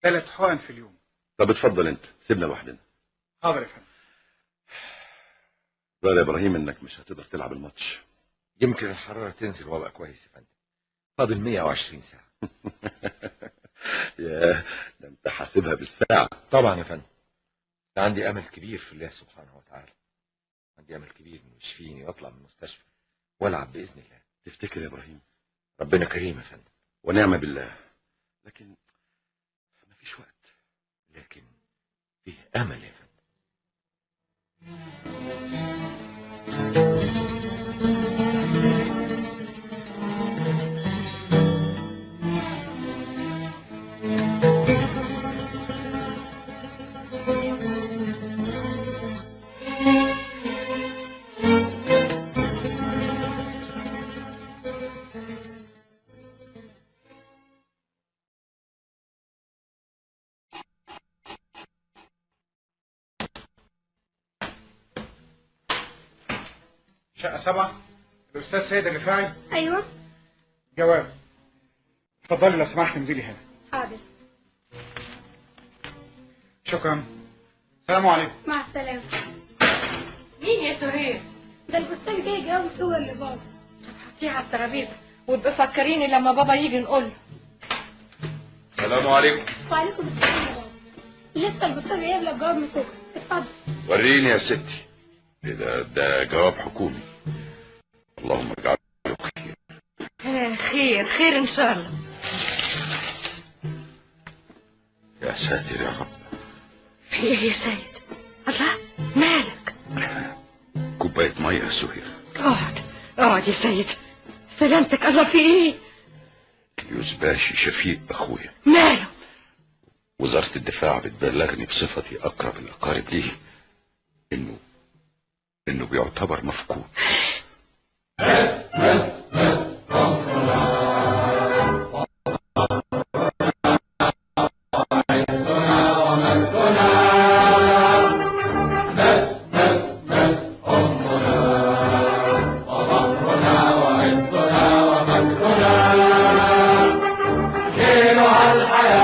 3 حقن في اليوم. طب اتفضل انت، سيبنا لوحدنا. حاضر يا فندم. لا يا ابراهيم انك مش هتقدر تلعب الماتش. يمكن الحرارة تنزل وابقى كويس يا فندم، فاضل 120 ساعة. يا ده انت حاسبها بالساعة. طبعا يا فندم، عندي امل كبير في الله سبحانه وتعالى، عندي امل كبير انه يشفيني واطلع من المستشفى والعب باذن الله. تفتكر يا ابراهيم؟ ربنا كريم يا فندم. ونعم بالله، لكن مفيش وقت. لكن فيه امل يا فندم. شقة 7 الأستاذ سيد الرفاعي. أيوه. جواب. اتفضلي لو سمحت انزلي هنا. حاضر. شكرا. السلام عليكم. مع السلامة. مين يا سهير؟ ده البستان جاي جواب صور لبابا. طب حطيه على الترابيزة وابقي فكريني لما بابا يجي نقول له. السلام عليكم. وعليكم السلام يا بابا. لسه البستان جايب لك جواب من فوق، اتفضل. وريني يا ستي. ايه ده جواب حكومي. اللهم اجعله خير. خير خير ان شاء الله. يا ساتر يا رب. في ايه يا سيد؟ الله مالك؟ كوباية مية يا سهير. اقعد اقعد يا سيد. سلامتك. الله في ايه؟ اليوزباشي شفيق اخويا. ماله؟ وزارة الدفاع بتبلغني بصفتي اقرب الاقارب ليه انه بيعتبر مفقود. ومكرنا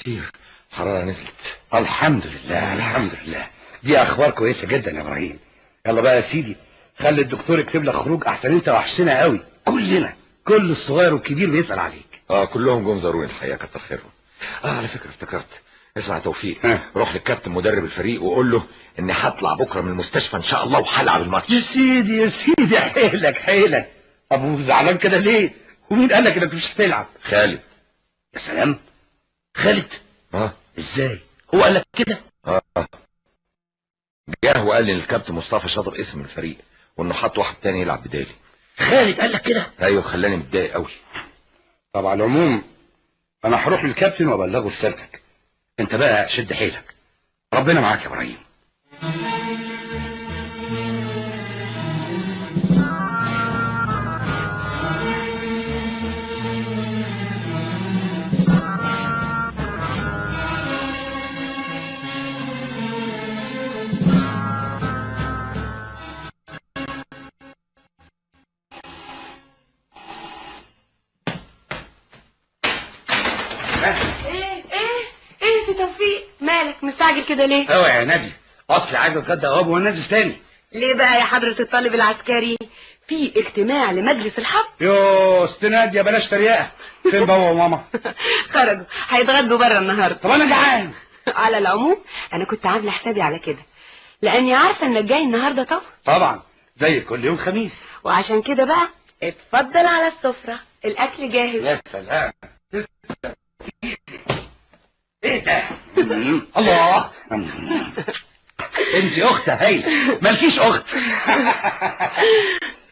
كتير، الحرارة نزلت. الحمد لله الحمد لله، دي اخبار كويسة جدا يا ابراهيم. يلا بقى يا سيدي، خلي الدكتور يكتب لك خروج، احسن انت وحشنا قوي، كلنا، كل الصغير والكبير بيسأل عليك. كلهم جم زاروني الحقيقة، كتر خيرهم. على فكرة افتكرت، اسمع توفيق، روح للكابتن مدرب الفريق وقول له اني هطلع بكره من المستشفى ان شاء الله وهلعب الماتش. يا سيدي يا سيدي، حيلك حيلك. ابو زعلان كده ليه؟ ومين قال لك انك مش هتلعب؟ خالد. يا سلام، خالد؟ ازاي؟ هو قال لك كده؟ جه وقال لي ان الكابتن مصطفى شاطر اسم الفريق، وانه حط واحد تاني يلعب بدالي. خالد قال لك كده؟ ايوه، خلاني متضايق قوي. طب على العموم انا هروح للكابتن وابلغه رسالتك، انت بقى شد حيلك. ربنا معاك يا ابراهيم. مالك مستعجل كده ليه؟ اوعى يا نادي، اصلي عايز اتغدى اهو وانا نازل تاني. ليه بقى يا حضرة الطالب العسكري؟ في اجتماع لمجلس الحب. يو ست نادية، بلاش تريقة. فين بابا وماما؟ خرجوا، هيتغدوا بره النهارده. طب انا جعان. على العموم انا كنت عامله حسابي على كده، لاني عارفه انك جاي النهارده. طبعا طبعا، زي كل يوم خميس. وعشان كده بقى اتفضل على السفرة، الاكل جاهز. يا سلام، ايه ده؟ الله، انت اخت هايلة، مالكيش اخت.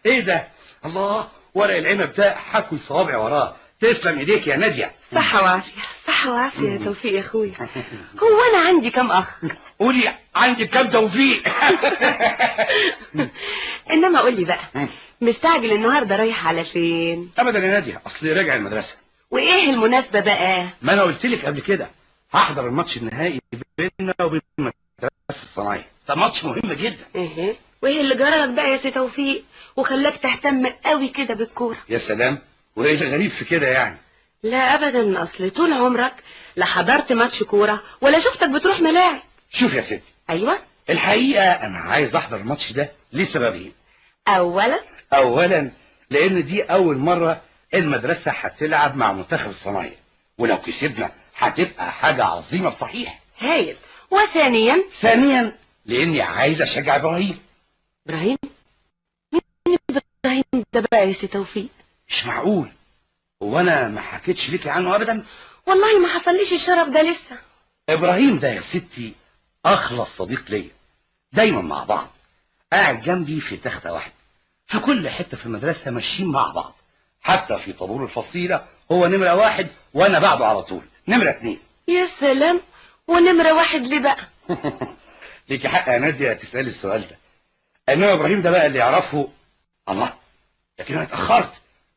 ايه ده؟ الله، ورق العنب ده هاكل صوابعي وراه. تسلم ايديك يا ناديه. صحة وعافيه، صحة وعافيه يا توفيق يا اخويا. هو انا عندي كام اخ؟ قولي عندي كام توفيق. انما قولي بقى، مستعجل النهارده رايح على فين؟ ابدا يا ناديه، اصلي راجع المدرسة. وايه المناسبة بقى؟ ما انا قلت لك قبل كده، هحضر الماتش النهائي بيننا وبين المدرسة الصناعية، ده ماتش مهم جدا. ايه وايه اللي جرالك بقى يا سي توفيق وخلاك تهتم قوي كده بالكورة؟ يا سلام، وايه الغريب في كده يعني؟ لا ابدا، اصل طول عمرك لا حضرت ماتش كورة ولا شفتك بتروح ملاعب. شوف يا ستي. ايوه، الحقيقة انا عايز احضر الماتش ده لسببين. اولا لان دي اول مرة المدرسة هتلعب مع منتخب الصناعية، ولو كسبنا هتبقى حاجة عظيمة بصحيح. هايل. وثانيا؟ ثانيا لاني عايز اشجع ابراهيم. ابراهيم؟ مين ابراهيم ده بقى يا سي توفيق؟ مش معقول، هو انا ما حكيتش ليكي عنه ابدا؟ والله ما حصليش الشرف ده لسه. ابراهيم ده يا ستي اخلص صديق ليا، دايما مع بعض، قاعد جنبي في تخته واحدة، في كل حتة في المدرسة ماشيين مع بعض، حتى في طابور الفصيله هو نمره 1 وانا بعده على طول نمره 2. يا سلام، ونمره 1 ليه بقى؟ ليكي حق يا ناديه تسالي السؤال ده، انما ابراهيم ده بقى اللي يعرفه الله. لكن انا اتاخرت،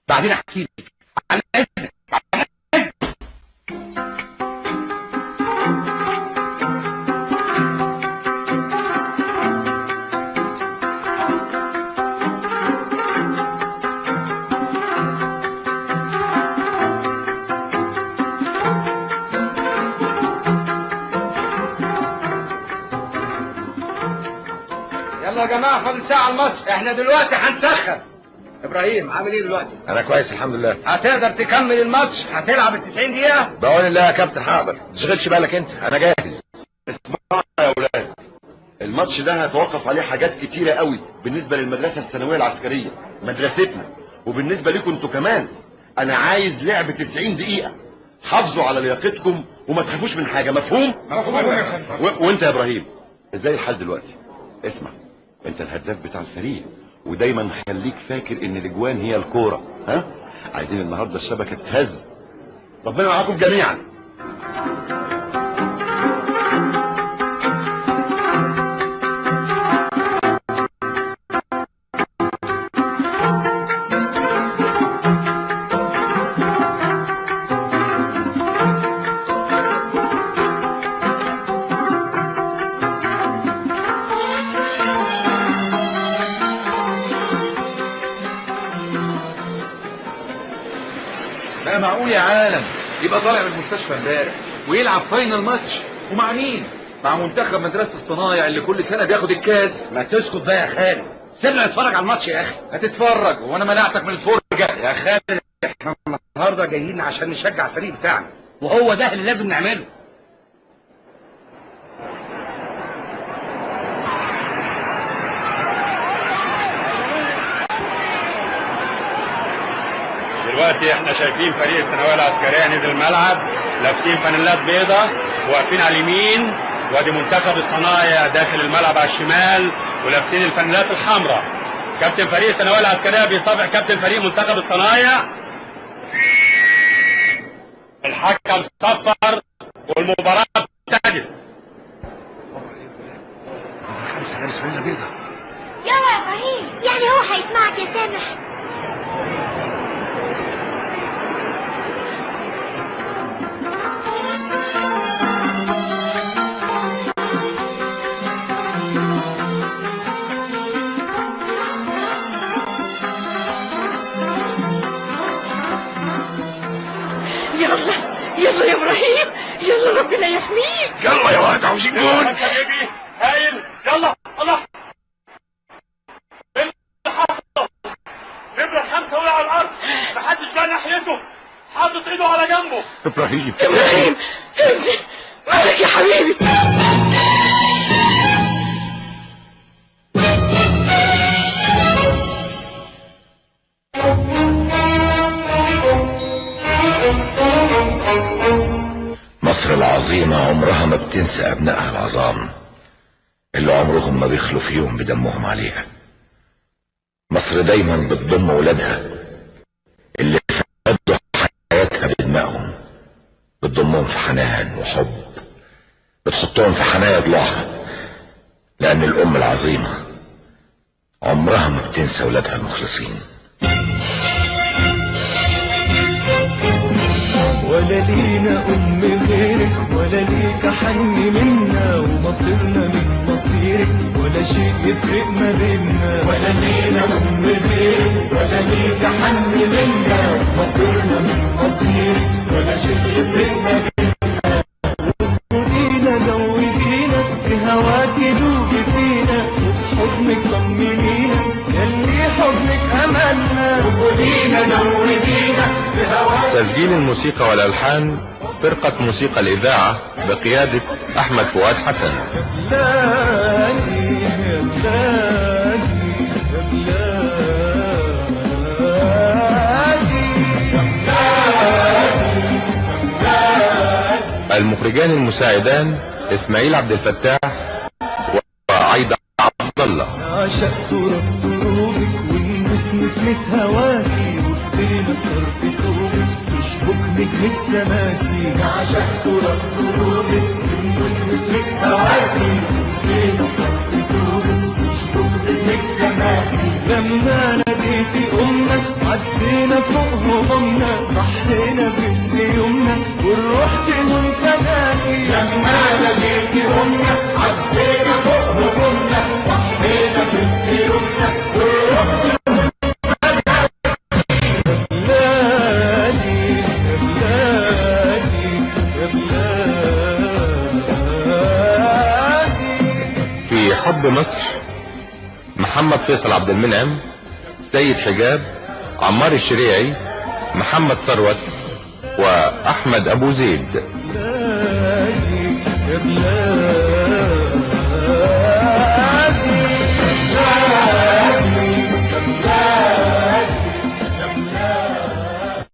بعدين احكي لك. عن اذنك. يلا يا جماعة، فاضل ساعة على الماتش، احنا دلوقتي هنسخن. ابراهيم عامل ايه دلوقتي؟ انا كويس الحمد لله. هتقدر تكمل الماتش؟ هتلعب ال 90 دقيقة؟ بعون الله يا كابتن هقدر، ما تشغلش بالك انت، انا جاهز. اسمعوا يا اولاد، الماتش ده هيتوقف عليه حاجات كتيرة قوي بالنسبة للمدرسة الثانوية العسكرية، مدرستنا، وبالنسبة لكم انتوا كمان. انا عايز لعب 90 دقيقة، حافظوا على لياقتكم وما تخافوش من حاجة، مفهوم؟ مفهوم. وانت يا ابراهيم ازاي الحال دلوقتي؟ اسمع، انت الهداف بتاع الفريق، ودايما خليك فاكر ان الاجوان هي الكورة. ها؟ عايزين النهارده الشبكة تتهز. ربنا معاكم جميعا. معقول يا عالم، يبقى طالع من المستشفى امبارح ويلعب final match، ومع مين؟ مع منتخب مدرسه الصنايع اللي كل سنة بياخد الكاس. ما تسكت بقى يا خالد، سيبنا نتفرج على الماتش يا اخي. هتتفرج وانا منعتك من الفرجة يا خالد؟ احنا النهارده جايين عشان نشجع الفريق بتاعنا، وهو ده اللي لازم نعمله. دلوقتي احنا شايفين فريق الثانوية العسكرية نزل الملعب، لابسين فانيلات بيضاء واقفين على اليمين، وادي منتخب الصنايع داخل الملعب على الشمال ولابسين الفانيلات الحمراء. كابتن فريق الثانوية العسكرية بيصافح كابتن فريق منتخب الصنايع. الحكم صفر والمباراة ابتدت. يلا يا ابراهيم، يعني هو هيسمعك يا سامح؟ يلا يلا يا ابراهيم، يلا ربنا يحميك. يلا يا واد، عاوزين جون. هايل، يلا الله. نمرة 5 وقع على الارض، محدش جه ناحيته، حاطط ايده على جنبه. ابراهيم ابراهيم مالك يا حبيبي؟ مصر العظيمة عمرها ما بتنسى أبنائها العظام اللي عمرهم ما بيخلوا في يوم بدمهم عليها. مصر دايما بتضم ولادها اللي فقدوا حياتها بدمائهم، بتضمهم في حنان وحب، بتحطهم في حنايا ضلوعها، لأن الأم العظيمة عمرها ما بتنسى ولادها المخلصين. ولا لينا أم غيرك، ولا ليك حن منا، ومصيرنا من مصيرك، ولا شيء يفرق ما بينا. ولا لينا أم غيرك، ولا ليك حن منا، ومصيرنا من مصيرك، ولا شيء يفرق ما بينا. وقولينا زودينا بهواك دوبي فينا، وفي حضنك طمنينا ياللي حضنك أملنا. وقولينا زودينا بهواك. تسجيل الموسيقى والألحان فرقة موسيقى الإذاعة بقيادة أحمد فؤاد حسن. بلادي يا بلادي يا بلادي يا بلادي. المخرجان المساعدان إسماعيل عبد الفتاح وعايدة عبد الله. عشقت رب دروبك والناس نسمة هواكي، وفينا صرف توبك تشبك نجمة سماكي. عشقت رب دروبك والناس نسمة هواكي، وفينا صرف توبك تشبك نجمة سماكي. لما ناديتي أمنا عدينا فوق همومنا، ضحينا باسم يومنا والروح تهون فداكي. لما ناديتي أمنا عدينا فوق همومنا، ضحينا باسم يومنا والروح تهون فداكي. يا بلادي يا بلادي يا بلادي. في حب مصر محمد فيصل عبد المنعم، سيد حجاب، عمار الشريعي، محمد ثروت، وأحمد أبو زيد. يا بلادي.